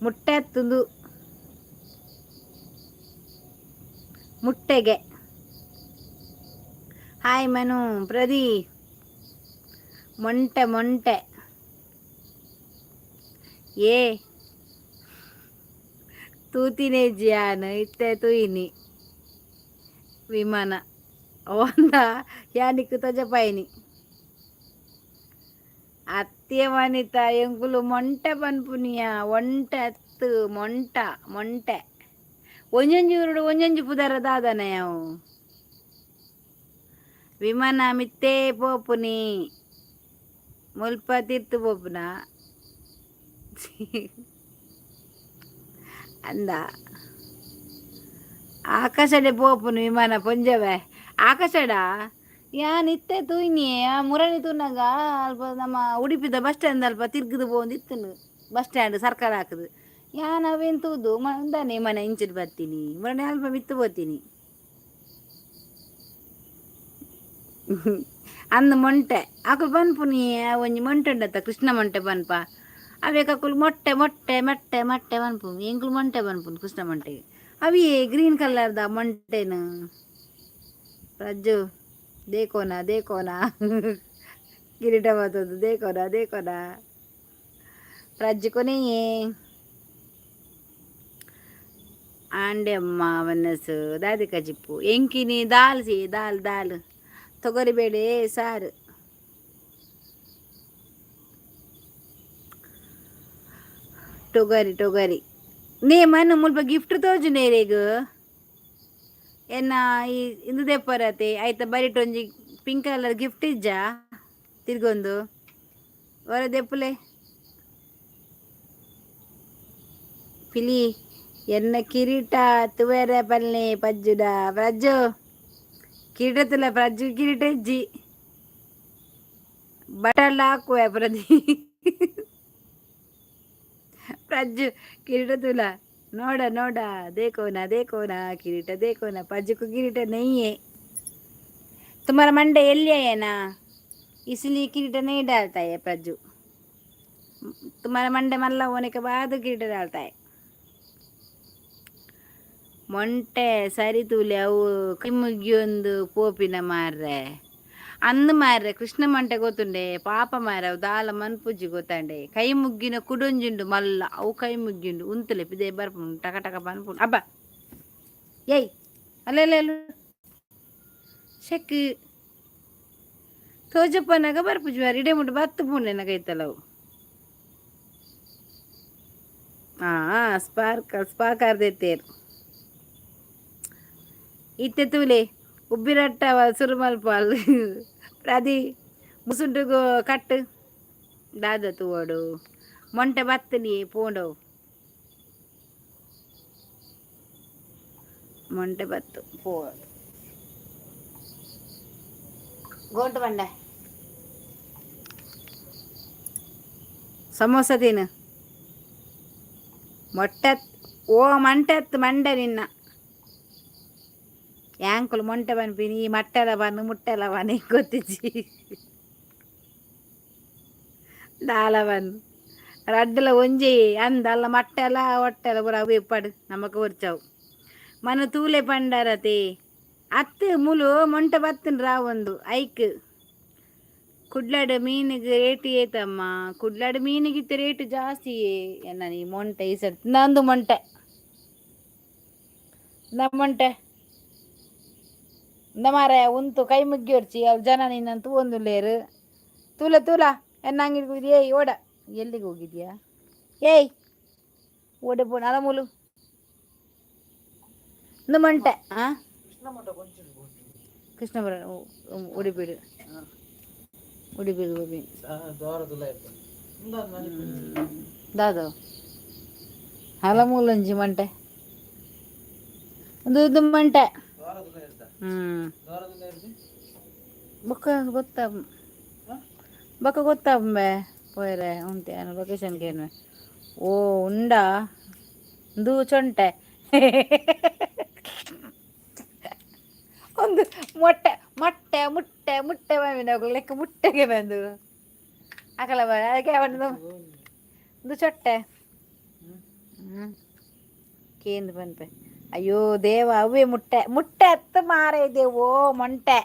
ಮುಟ್ಟೆ ಅತ್ತುಂದು, ಮುಟ್ಟೆಗೆ. ಹಾಯ್ ಮನು, ಪ್ರದಿ. Monte, Monte. ಏ ತೂತಿನೇ ಜಿಯಾನ್, ಇತ್ತೆ ತೂಯಿನಿ ವಿಮಾನ ಒಂದ ಯಾನಿಕ್ ತೊಜಪಾಯಿನಿ. ಅತ್ಯ ವನಿತ, ಎಂಕುಲು ಮೊಂಟೆ ಪನ್ಪುನಿಯ. ಒಂಟೆ ಅತ್ತು, ಮೊಂಟ, ಮೊಂಟೆ. ಒಂಜೊಂಜಿ ಊರುಡು ಒಂಜೊಂಜಿ ಪುದರ ದಾದನ ಯಾವು. ವಿಮಾನ ಮಿತ್ತೇ ಪೋಪುನಿ, ಮುಲ್ಪ ತಿರ್ತು ಪೋಪುನ ಅಂದ. ಆಕಾಶಡೆ ಪೋಪುನು ವಿಮಾನ ಪೊಂಜವೆ ಆಕಾಶಡ. ಯಾನ್ ಇತ್ತೆ ತೂಯಿನಿ. ಆ ಮುರಣಿ ತೂನಗ ಅಲ್ಪ ನಮ್ಮ ಉಡುಪಿದ ಬಸ್ ಸ್ಟ್ಯಾಂಡ್ ಅಲ್ಪ ತಿರ್ಗುದು ಪೋವೊಂದಿತ್ತುನು. ಬಸ್ ಸ್ಟ್ಯಾಂಡ್ ಸರ್ಕಾರ ಹಾಕುದು. ಯಾನ್ ಅವೇನು ತೂದು ಮಂದಾನೆ ಮನೆ ಇಂಚಿಡ್ ಬರ್ತೀನಿ. ಮುರಣಿ ಅಲ್ಪ ಮಿತ್ತು ಪೋತೀನಿ. ಅಂದ್ ಮೊಂಟೆ ಅಕುಲು ಪನ್ಪುನಿ. ಒಂಜಿ ಮೊಂಟೆ ಉಂಡತ್ತ, ಕೃಷ್ಣ ಮೊಂಟೆ ಪನ್ಪ. ಅವೇಕ್ ಅಕುಲು ಮೊಟ್ಟೆ, ಮೊಟ್ಟೆ, ಮೊಟ್ಟೆ, ಮೊಟ್ಟೆ ಪನ್ಪುನು. ಎಂಕುಲು ಮೊಂಟೆ ಪನ್ಪುನು ಕೃಷ್ಣ ಮೊಂಟೆಗೆ. ಅವಿಯೇ ಗ್ರೀನ್ ಕಲರ್ದ ಮೊಂಟೆನು. ಪ್ರಜ್ಜು, ದೇಕೋನ, ದೇಕೋನ, ಕಿರೀಟ ಬರ್ತದೆ. ದೇಕೋನ, ದೇಕೋನ. ಪ್ರಜ್ಜು ಕೊನೆಯೇ ಆಂಡೆ ಅಮ್ಮ ಮನಸ್ಸು ದಾದಿ ಕಜಿಪ್ಪು ಎಂಕಿನಿ. ದಾಲ್ ಸಿ, ದಾಲ್, ದಾಲ್, ತೊಗರಿಬೇಳೆ ಸಾರು. ಟೊಗರಿ, ಟೊಗರಿ. ನೇ ಮನ್ನು ಮುಲ್ಪ ಗಿಫ್ಟ್ ತೋಜು ನೇರೆಗ್. ಎನ್ನ ಈ ಇಂದು ದೆಪ್ಪರತೆ ಆಯ್ತ. ಬರಿಟ್ ಒಂಜಿ pink colour gift ಇಜ್ಜಾ ತಿರ್ಗೊಂದು? ಹೊರ ದೆಪ್ಪುಲೆ ಪಿಲಿ. ಎನ್ನ ಕಿರೀಟ ತುವೆರೆ ಪಲ್ಲೆ ಪಜ್ಜುಡ. ಪ್ರಜ್ಜು ಕಿರೀಟ ತುಲ. ಪ್ರಜ್ಜು ಕಿರೀಟ ಇಜ್ಜಿ. ಬಟಲ್ ಹಾಕುವೆ ಪ್ರದಿ. ಪ್ರಜ್ಜು ಕಿರೀಟ ತುಲ. ನೋಡ, ನೋಡ, देखो ना, देखो ना, किरीಟ देखो ना. पज्जू को किरीटा नहीं है. तुम्हारा मंडे एಲ್ಲಿ है ना, इसलिए किरीटा नहीं डालता है प्रज्जू. तुम्हारा मंडे मल्ला होने के बाद किरीटा डालता है. ಮೊಂಟೆ ಸರಿ ತೂಲೆ, ಅವು ಕೈ ಮುಗಿಯೊಂದು ಪೋಪಿನ ಮಾರ್ರೆ. ಅಂದ್ ಮಾರ್ರೆ, ಕೃಷ್ಣ ಮಂಟೆ ಗೊತ್ತುಂಡೆ? ಪಾಪ ಮಾರ್ರೆ, ಅವು ದಾಲ ಮನ್ಪುಜ್ಜಿ ಗೊತ್ತಂಡೆ. ಕೈ ಮುಗ್ಗಿನ ಕುಡೊಂಜುಂಡು ಮಲ್ಲ, ಅವು ಕೈ ಮುಗ್ಗಿಂಡು. ಉಂತಲೆ, ಪಿದೆ ಬರ್ಪುಂಡು, ಟಕ ಟಕ ಪನ್ಪುಂಡು. ಅಬ್ಬ, ಏಯ್, ಅಲ್ಲ, ಶೆಕ್ ತೋಜಪ್ಪನಾಗ ಬರ್ಪುಜಿ ಮಾರ್ರೆ. ಇಡೆ ಮುಟ್ಟು ಬತ್ತು ಪುಂಡೆ ಕೈತಲವು. ಆ ಸ್ಪಾರ್ಕ್ ಸ್ಪಾರ್ಕ್ ದೆತ್ತೇರು. ಇತ್ತೆ ತೂಲೆ, ಉಬ್ಬಿರಟ್ಟ ಸುರು ಮಲ್ಪಾಲ್. ಪ್ರದಿ ಮುಸುಂಟುಗು ಕಟ್ಟು ದಾದ ತೂವಡು ಮೊಂಟೆ ಬತ್ತನಿ ಪೋಂಡವು ಮೊಂಟೆ ಬತ್ತು ಪೋ ಗೋಂಟು ಬಂಡೆ ಸಮೋಸ ತಿನ್ನು ಮೊಟ್ಟೆ ಓ ಮಂಟೆತ್ತು ಮಂಡೆ ನಿನ್ನ ಯಾಂಕುಲು ಮೊಂಟೆ ಪನ್ಪಿನಿ ಈ ಮಟ್ಟೆಲ ಬನ್ನು ಮುಟ್ಟೆಲ ಬನ್ನು ಗೊತ್ತಿಜ್ಜಿ ದಾಲ ಬನ್ನು ರಡ್ಡಲ ಒಂಜಿ ಅಂದ ಅಲ್ಲ ಮಟ್ಟೆಲ ಒಟ್ಟೆಲ ಪೂರ ಅವು ಇಪ್ಪಡು ನಮಕ್ ಒರ್ಚವು ಮನ ತೂಲೆ ಪಂಡರತೆ ಅತ್ತು ಮುಲು ಮೊಂಟೆ ಬತ್ತನ್ ರಾವೊಂದು ಐಕ್ ಕುಡ್ಲಡ್ ಮೀನಿಗೆ ರೇಟ್ ಏತಮ್ಮ. ಕುಡ್ಲಡ್ ಮೀನಿಗಿತ್ತ ರೇಟ್ ಜಾಸ್ತಿ. ಎನ್ನ ನೀ ಮೊಂಟೆ ಈ ಸರ್ತಿ ನಂದು ಮೊಂಟೆ ನಮ್ಮ ಮೊಂಟೆ ಇಂದ ಮಾರೆ ಉಂತು ಕೈ ಮುಗ್ಗಿರ್ಚಿ ಅಲ್ಲಿ ಜನ ನಿನ್ನಂತೂ ಒಂದು ಲೇರು ತೂಲ ತೂಲ ಎನ್ನ ಅಂಗಡಿಗೆ ಹೋಗಿದ್ಯಾ? ಏಯ್ ಓಡ, ಎಲ್ಲಿಗೆ ಹೋಗಿದ್ಯಾ? ಏಯ್ ಓಡೆ ಪೋ ನಲಮೂಲು ಇಂದು ಮೊಂಟೆ. ಆ ಕೃಷ್ಣ ಬರ ಉಡುಪಿಡು ಉಡುಪಿಗೆ ಹೋಗಿ ದಾದ ಹಲಮೂಲಂಜಿ ಮಂಟೆ ಒಂದು ಇದು ಮಂಟೆ. ಹ್ಮ್ ಬೊಕ್ಕ ಗೊತ್ತಾ, ಬೊಕ್ಕ ಗೊತ್ತಾಂಬೆ ಪೋಯರೆ ಉಂತೆ ಲೊಕೇಶನ್ ಕೇನ್ವೆ. ಓ ಉಂಡಾ ಇಂದು ಚೊಂಟೆ ಒಂದು ಮೊಟ್ಟೆ ಮೊಟ್ಟೆ ಮುಟ್ಟೆ ಮುಟ್ಟೆ ಬಂದಿನ ಲೆಕ್ಕ ಮುಟ್ಟೆಗೆ ಬಂದು ಅಕಲ ಅದಕ್ಕೆ ಒಂದು ಒಂದು ಚೊಟ್ಟೆ. ಹ್ಮ್ ಕೇಂದ್ರ ಪನ್ಪೆ. ಅಯ್ಯೋ ದೇವ, ಅವೇ ಮುಟ್ಟೆ ಮುಟ್ಟೆ ಅತ್ತ ಮಾರ ಇದೆ. ಓ ಮೊಂಟೆ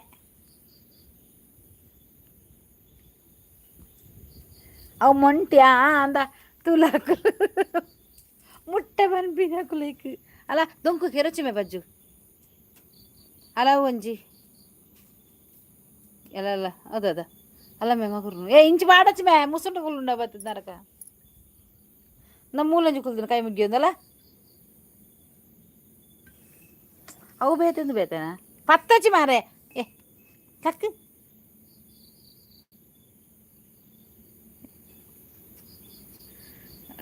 ಅವು ಮೊಂಟ್ಯಾ ಅಂದ ತುಲಾಕು ಮುಟ್ಟೆ ಪನ್ಪಿನ ಕುಲೈಕ್ ಅಲ್ಲ ದೊಂಕು ಕೆರಚುಮೆ ಬಜ್ಜು ಅಲ್ಲ ಒಂಜಿ ಎಲ್ಲ ಅಲ್ಲ ಹೌದದ ಅಲ್ಲ ಮೇ ಮಗುರು. ಏ ಇಂಚು ಮಾಡಚ್ಚು ಮೇ ಮುಸುಂಟು ಕುಲ್ಲುಂಡ ಬರ್ತದ ನರಕ ನಮ್ಮ ಮೂಲಂಜಿ ಕುಲ್ದಿನ ಕೈ ಮುಗ್ಗಿಯೊಂದಲ್ಲ. ಅವು ಬೇತಂದು ಬೇತನ ಪತ್ತಚ್ಚಿ ಮಾರೆ. ಏ ತಕ್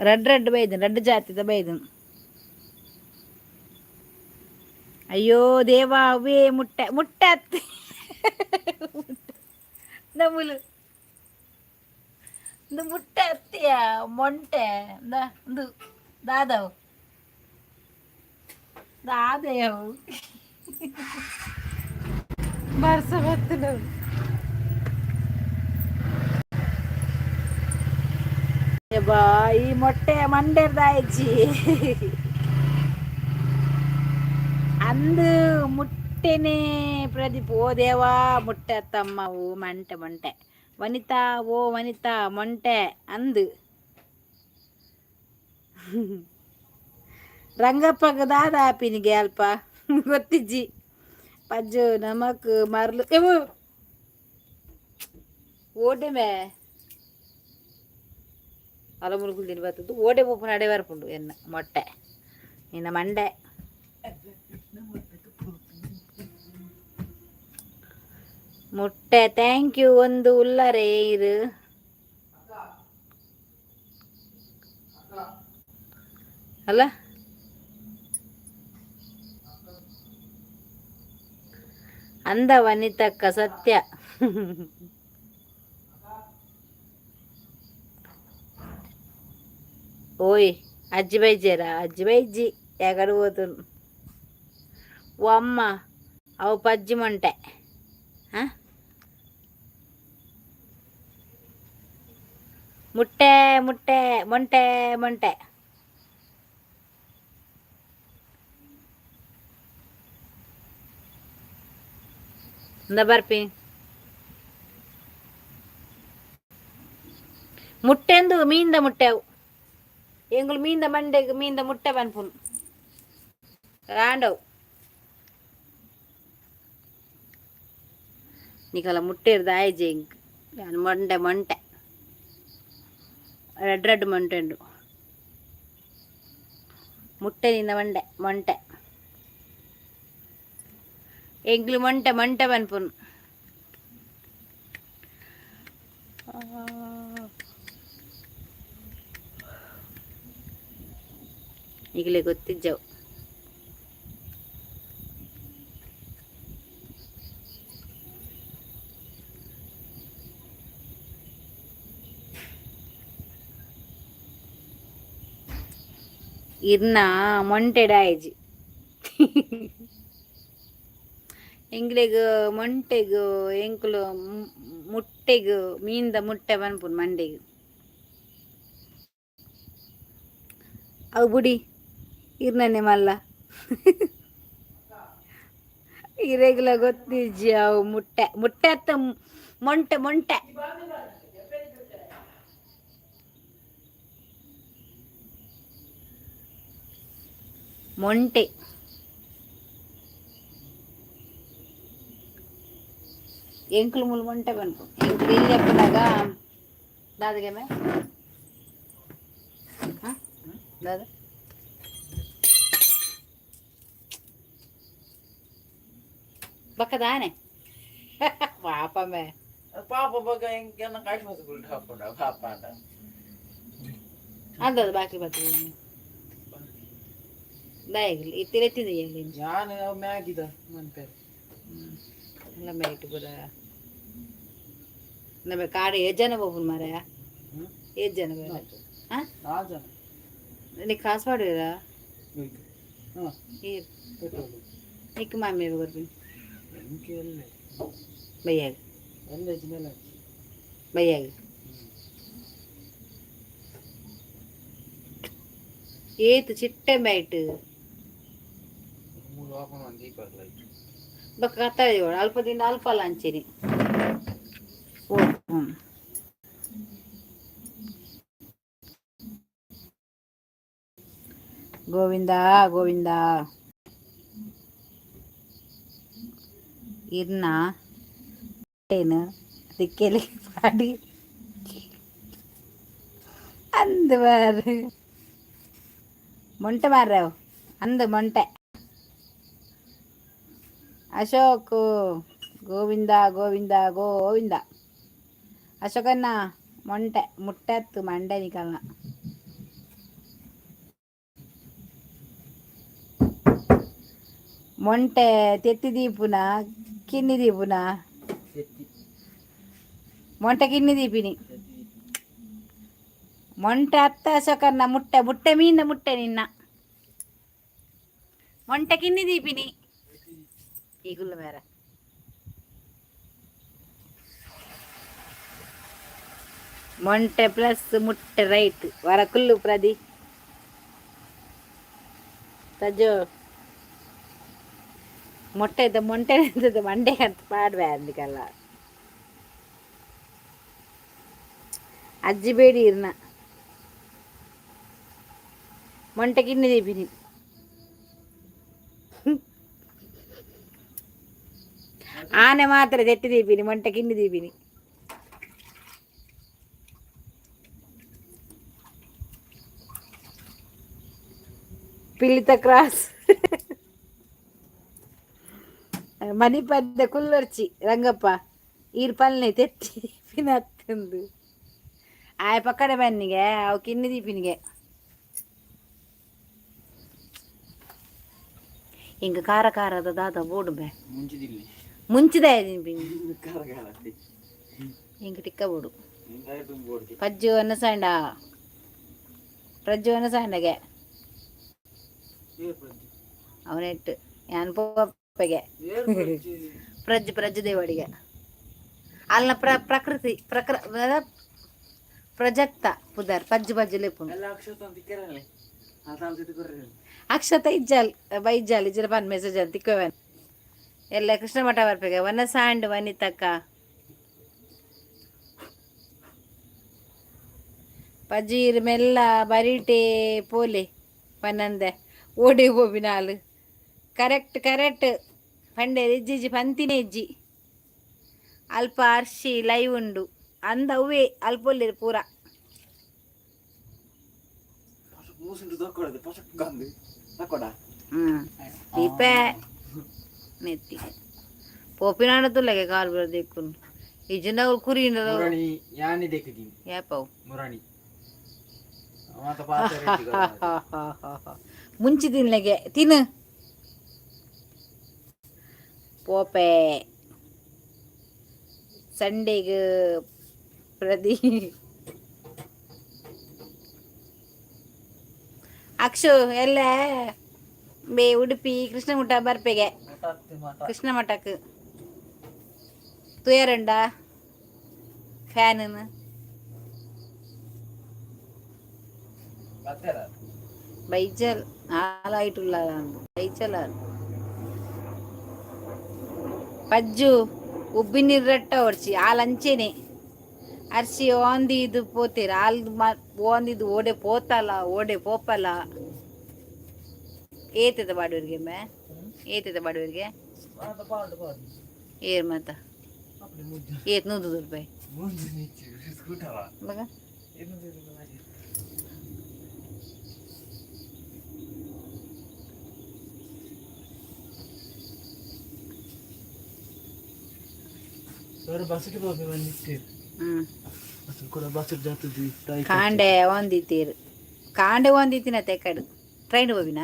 ರೆಡ್ ರೆಡ್ ಬೈದನ್, ರೆಡ್ ಜಾತಿದ ಬೈದನ್. ಅಯ್ಯೋ ದೇವ, ಅವೇ ಮುಟ್ಟೆ ಮುಟ್ಟೆ ಅತ್ತಿ ನಮ್ಮಲು ಇಂದು ಮುಟ್ಟೆ ಅತ್ತಿಯ ಮೊಂಟೆ ಇಂದು ದಾದವು ದಾದೆಯವು ಬರ್ಸ ಬತ್ತಿನವು. ಬಾ ಈ ಮೊಟ್ಟೆ ಮಂಡೆರ್ದಾಯ್ಚಿ ಅಂದು ಮುಟ್ಟೆನೆ ಪ್ರದೀಪ್. ಓ ದೇವಾ, ಮುಟ್ಟೆ ಅತ್ತಮ್ಮ. ಓ ಮಂಟೆ ಮೊಂಟೆ ವನಿತಾ, ಓ ವನಿತಾ ಮೊಂಟೆ ಅಂದು ರಂಗಪ್ಪಗ ದಾದ ಆಪಿನಿಗೆ ಅಲ್ಪ ಗೊತ್ತಿಜ್ಜಿ ಪಜ್ಜು ನಮಕ್ ಮರ್ಲು ಇವು ಓಡೆ ಮೇ ಅಲ ಮುರುಗುಲ್ ತಿನ್ ಬರ್ತದ್ದು ಓಡೆ ಪೋಪು ನಡೆ ಬರ್ಪುಂಡು ಎನ್ನ ಮೊಟ್ಟೆ ನಿನ್ನ ಮಂಡೆ ಮುಟ್ಟೆ. Thank you. ಒಂದು ಉಲ್ಲರೆ ಇರು ಅಲ್ಲ ಅಂದ ವನಿತಕ್ಕ ಸತ್ಯ. ಓಯ್ ಅಜ್ಜಿ ಬೈಜೇರಾ? ಅಜ್ಜಿ ಬೈಜಿ ಎಗಡು ಹೋತನು. ಓ ಅಮ್ಮ, ಅವು ಪಜ್ಜಿ ಮೊಂಟೆ. ಹಾಂ ಮುಟ್ಟೆ ಮುಟ್ಟೆ ಮೊಂಟೆ ಮೊಂಟೆ ಇಂದ ಬರ್ಪಿ ಮುಟ್ಟೆಂದು ಮೀಂದ ಮುಟ್ಟೆ ಅವು ಎಂಗುಲು ಮೀಂದ ಮಂಡೆಗ್ ಮೀಂದ ಮುಟ್ಟೆ ಪನ್ಪುನು ರಾಂಡವು ನಿಕಲ ಮುಟ್ಟೆರ್ದು ಆಯ್ಜೆ ಇಂಕ್ ಯಾನ್ ಮೊಂಡೆ ಮೊಂಟೆ ರೆಡ್ ರೆಡ್ ಮೊಂಟೆ ಉಂಡು ಮುಟ್ಟೆ ನಿನ್ನ ಮಂಡೆ ಮೊಂಟೆ ಎಂಕ್ಲು ಮೊಂಟೆ ಮೊಂಟೆ ಪನ್ಪುನು. ಈಗಲೇ ಗೊತ್ತಿಜ್ಜವು. ಇರ್ನ ಮೊಂಟೆಡಾಯ್ಜಿ ಎಂಗ್ಲೆಗ್ ಮೊಂಟೆಗ್, ಎಂಕುಲು ಮುಟ್ಟೆಗ್, ಮೀನ್ದ ಮುಟ್ಟೆ ಪನ್ಪುನು ಮಂಡೆಗ್. ಅವು ಬುಡಿ, ಇರ್ನನೆ ಮಲ್ಲ ಇರೆಗ್ಲ ಗೊತ್ತಿಜ್ಜಿ. ಅವು ಮುಟ್ಟೆ, ಮುಟ್ಟೆ ಅತ್ತ, ಮೊಂಟೆ ಮೊಂಟೆ. ಮೊಂಟೆ. ಎಂಕುಲು ಮುಲು ಮೊಂಟೆ ಪನ್ಪು. ಎಂಕುಲು ಇಲ್ಲಿ ಎಪ್ಪುನಗ ದಾದಗೆಮೆ ದಾದ ಬಕ್ಕದಾನೆ ಪಾಪಮೆ. ಪಾಪ ಬಗ ಎಂಕೆನ ಕಾಶ್ಮೀರ ಹಾಕೊಂಡ ಪಾಪ ಅಂಡ. ಅಂದದು ಬಾಕಿ ಬರ್ತದೆ ದಾಯಗಿಲ್ಲ ಇತ್ತಿರ ಎತ್ತಿದ. ಯಾನ್ ಮ್ಯಾಗಿದ ಮನ್ಪೆ. ಎಲ್ಲ ಮೇಟ್ ಪೂರ ನಮ್ಮ ಕಾಡು. ಏಜ್ ಜನ ಹೋಗುನ್ ಮಾರಾಯ? ಏಜ್ ಜನ ಬೇರೆ? ಹಾಂ. ನಾಲ್ ಜನ. ನೀ ಕಾಸು ಪಾಡುವೆರಾ? ಹಾಂ. ಈರ್? ಪೆಟ್ರೋಲ್. ನಿಕ್ಕು ಮಾಮಿ ಕೊರ್ಪಿನಿ. ಎಂಕೆ ಎಲ್ಲೆ. ಬಯ್ಯಾಗ. ಎಲ್ಲೆ ಜಿನೆಲ್ಲ. ಬಯ್ಯಾಗ. ಏತ್ ಚಿಟ್ಟೆ ಬೈಟ್. ಮೂರು ಹಾಕೊಂಡು ಒಂದು ದೀಪ ಲೈಟ್. ಬೊಕ್ಕ ಕತ್ತಲೆ, ಅಲ್ಪ ದಿನ ಅಲ್ಪ ಅಲ್ಲ ಅಂಚೆನೆ. ಓ ಹ್ಞೂ. ಗೋವಿಂದ ಗೋವಿಂದ. ಇರ್ನ ಏನು ದಿಕ್ಕೆಲಿ ಪಾಡಿ ಅಂದು ಮಾರು ಮೊಂಟೆ ಮಾರ್ರಾವ್ ಅಂದು ಮೊಂಟೆ. ಅಶೋಕ್, ಗೋವಿಂದ ಗೋವಿಂದ ಗೋವಿಂದ. ಅಶೋಕಣ್ಣ, ಮೊಂಟೆ, ಮುಟ್ಟೆ ಅತ್ತು ಮಂಡೆ ನಿಕಲ್ನ. ಮೊಂಟೆ ತೆತ್ತಿ ದೀಪುನ, ಕಿನ್ನಿ ದೀಪುನ? ತೆತ್ತಿ. ಮೊಂಟೆ ಕಿನ್ನಿ ದೀಪಿನಿ. ತೆತ್ತಿ. ಮೊಂಟೆ ಅತ್ತ ಅಶೋಕನ್ನ, ಮುಟ್ಟೆ ಮುಟ್ಟೆ, ಮೀನ ಮುಟ್ಟೆ. ನಿನ್ನ ಮೊಂಟೆ ಕಿನ್ನಿ ದೀಪಿನಿ ಈಗುಲ್ಲ ಬೇರೆ. Monte plus ಮುಟ್ಟೆ, right. ವರ ಕುಲ್ಲು ಪ್ರದಿ ತಜ್ಜು. ಮೊಟ್ಟೆ ಇದ್ದ ಮೊಂಟೆ ಇದ್ದದ್ದು ಮಂಡೆ ಅಂತ ಪಾಡ್ವೆ ಅಂದಿಕಲ್ಲ. ಅಜ್ಜಿ ಬೇಡಿ ಇರ್ನ ಮೊಂಟೆ ಕಿನ್ನಿ ದೀಪಿನಿ. ಆನೆ ಮಾತ್ರ ತೆಟ್ಟಿ ದೀಪಿನಿ, ಮೊಂಟೆ ಕಿನ್ನಿ ದೀಪಿನಿ. ಪಿಲಿತ ಕ್ರಾಸ್ ಮನಿಪಂದೆ ಕುಲ್ಲೊರ್ಚಿ ರಂಗಪ್ಪ, ಈರ್ ಪಲ್ನೆ ತೆತ್ತಿ ಪಿನತ್ತಂದು ಆಯ ಪಕ್ಕಡೆ ಬನ್ನಿಗೆ ಅವು ಕಿನ್ನಿ ದೀಪಿನಿಗೆ. ಹಿಂಗ ಖಾರ ಖಾರದ ದಾದ ಬೋಡು ಬೇ. ಮುಂಚಿದಿಲ್ಲಿ. ಮುಂಚಿದ ತಿನ್ಪಿನಿ. ಖಾರ ಖಾರ. ಹಿಂಗ ಟಿಕ್ಕ ಬೋಡು. ಬೋಡ್ತಿ. ಪಜ್ಜು ಒನ್ನಸಂಡ, ಪ್ರಜ್ಜು ಒನ್ನಸಂಡಗೆ. ಏರ್ ಪ್ರಜ್ಜು? ಅವನೆಟ್ಟು ಯಾನ್ ಪೋಪೆಗೆ. ಏರ್ ಪ್ರಜ್ಜು? ಪ್ರಜ್ಜು, ಪ್ರಜ್ಜು ದೇವಡಿಗೆ ಅಲ್ಲ. ಪ್ರಕೃತಿ ಪ್ರಕೃ ಪ್ರಜಕ್ತ ಪುದರ್ ಪಜ್ಜು ಪಜ್ಜು ಲೆಪ್ಪುನು. ಎಲ್ಲ ಅಕ್ಷತ ಅಂತ ತಿಕ್ಕರಲ್ಲ ಆ ತಾಲ್ ತಿಕ್ಕರೆ. ಅಕ್ಷತ ಇಜ್ಜಾಲ್ ಬೈಜಾಲ್ ಇಜ್ಜರ ಪನ್ ಮೆಸೇಜ್ ಅಂತ ತಿಕ್ಕವನ್ ಎಲ್ಲ. ಕೃಷ್ಣ ಮಠ ಬರ್ಪೆಗೆ ವನ ಸಾಂಡ್ ವನಿತಕ್ಕ. ಪಜೀರ್ ಮೆಲ್ಲ ಬರಿಟೆ ಪೋಲೆ ಪನ್ನಂದೆ ಓಡಿ ಪೋಪಿನಾಲ್. ಕರೆಕ್ಟ್ ಕರೆಕ್ಟ್ ಪಂಡೆ ಇಜ್ಜಿಜ್ಜಿ ಪಂತಿನೇ ಇಜ್ಜಿ. ಅಲ್ಪ ಅರ್ಶಿ ಲೈವ್ ಉಂಡು ಅಂದ ಅವೇ ಅಲ್ಪ ಪೂರ. ಮೂಸುಂಡು ತಕ್ಕೊಡದೆ ಪಶಕ್ ಗಂದು ತಕ್ಕೊಡ. ಹ್ಮ್ ದೀಪೆ ನೆತ್ತಿ ಪೋಪಿನಾಡ ತುಲ್ಲಗೆ ಕಾಲು ಬರದೇಕು. ಈ ಜನ ಕುರಿ. ಮುರಣಿ ಯಾನಿ ದೆಕ್ಕಿದೀನಿ. ಯಾಪವು? ಮುರಣಿ ಮಾತ ಪಾತ್ರ. ಮುಂಚಿ ತಿನ್ಲೆಗೆ ತಿನ್ನು ಪೋಪೆ ಸಂಡೇಗ್ ಪ್ರದಿ. ಅಕ್ಷು ಎಲ್ಲ ಬೇ ಉಡುಪಿ ಕೃಷ್ಣಮಠ ಬರ್ಪೆಗೆ, ಕೃಷ್ಣ ಮಠಕ್ಕೆ ತುಯರಂಡ ಫ್ಯಾನ್. ಬೈಜಲ್ ಆಲಾಯ್ಟುಲ್ಲ, ಬೈಜಲ್ ಪಜ್ಜು ಉಬ್ಬಿನ ರಟ್ಟ ಒರ್ಚಿ ಆಲ್ ಅಂಚೆನೆ ಅರ್ಶಿ ಓಂದಿ ಇದು ಪೋತೀರ ಆಲ್ ಓಂದಿದ್ದು ಓಡೆ ಪೋತಲ್ಲ, ಓಡೆ ಪೋಪಲ್ಲ. ಏತದ ಬಾಡುವರಿಗೆ ಮೇ, ಏತದ ಬಾಡುವರಿಗೆ ಏರ್ ಮತ್ತ ಏತ್ 100 ರೂಪಾಯಿ ಮಗ. ಬಸ್. ಕಾಂಡೆ ಒಂದಿತ್ತೀರು, ಕಾಂಡೆ ಒಂದಿತ್ತಿನ ತೆಕ್ಕಡು ಟ್ರೈನ್ ಹೋಗಿನ.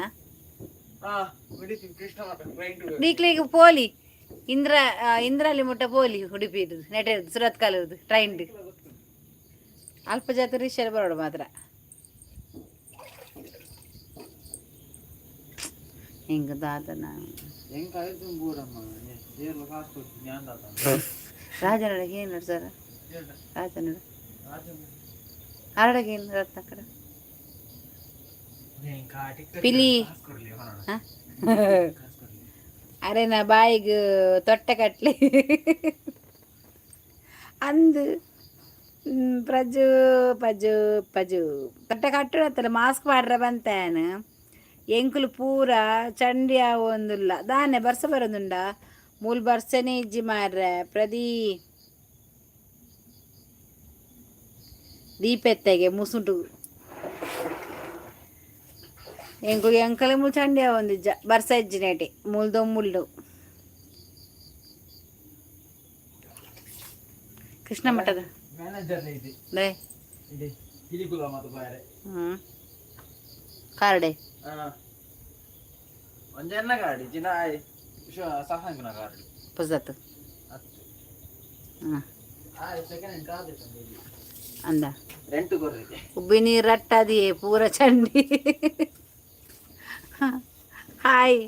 ನೀಕ್ಲಿಗೆ ಪೋಲಿ ಇಂದ್ರ ಇಂದ್ರಾಲಿ ಮುಟ್ಟ ಪೋಲಿ. ಉಡುಪಿ ಇರುದು ನೆಟ ಇರುದು ಸುರತ್ಕಲ್ ಇರುದು ಟ್ರೈನ್. ಅಲ್ಪ ಜಾತ್ರೆ ರಿಕ್ಷಾ ಬರೋಡು ಮಾತ್ರ. ಹಿಂಗ ದಾದನ. ರಾಜನೊಳಗೆ ಏನು ಸರ್, ರಾಜನೋಡು ಆರಡಗೆ ಏನು ರತ್ನಾಕರ ಪಿಲಿ. ಅರೆ ನಾ ಬಾಯಿಗೆ ತೊಟ್ಟೆ ಕಟ್ಲಿ ಅಂದು ಪ್ರಜು ಪಜು ಪಜು ತೊಟ್ಟೆ ಕಟ್ಟಡತ್ತಲ್ಲ, ಮಾಸ್ಕ್ ಪಾಡ್ರೆ ಬಂತೇನು. ಎಂಕುಲು ಪೂರ ಚಂಡಿ ಆವೊಂದುಲ್ಲ ದಾನೆ. ಬರ್ಸ ಬರೋದುಂಡ ಮೂಲು? ಬರ್ಸನೆ ಇಜ್ಜಿ ಮಾರ್ರೆ. ಪ್ರದಿ ದೀಪೆತ್ತೆಗೆ ಮುಸುಂಟು ಎಂಕುಲು ಎಂಕಲೆ ಮೂಲು ಚಂಡಿ ಆವೊಂದಿಜ್ಜ. ಬರ್ಸ ಇಜ್ಜಿ ನೇಟೆ ಮೂಲು ದೊಮ್ಮುಲ್ಡು ಕೃಷ್ಣ ಮಠದ. ಮ್ಯಾನೇಜರ್ ಇದೆ. ಬೇ. ಇದೆ ಪಿಲಿಕುಲ ಮಾತ ಬಾರೆ. ಹ್ಞೂ, ಕಾರ್ಡೆ. ಒಂಜೆನ್ನ ಗಾಡಿ ಜಿನ ಸಹಂಗನ ಗಾಡಿ. ಪುಸತ್. ಹಾಂ. Second hand car. ಅಂದ. ರೆಂಟ್ ಕೊರ್ರಿಗೆ. ಉಬ್ಬಿ ನೀರು ರಟ್ಟದಿಯೇ ಪೂರ ಚಂಡಿ. ಹಾಯ್,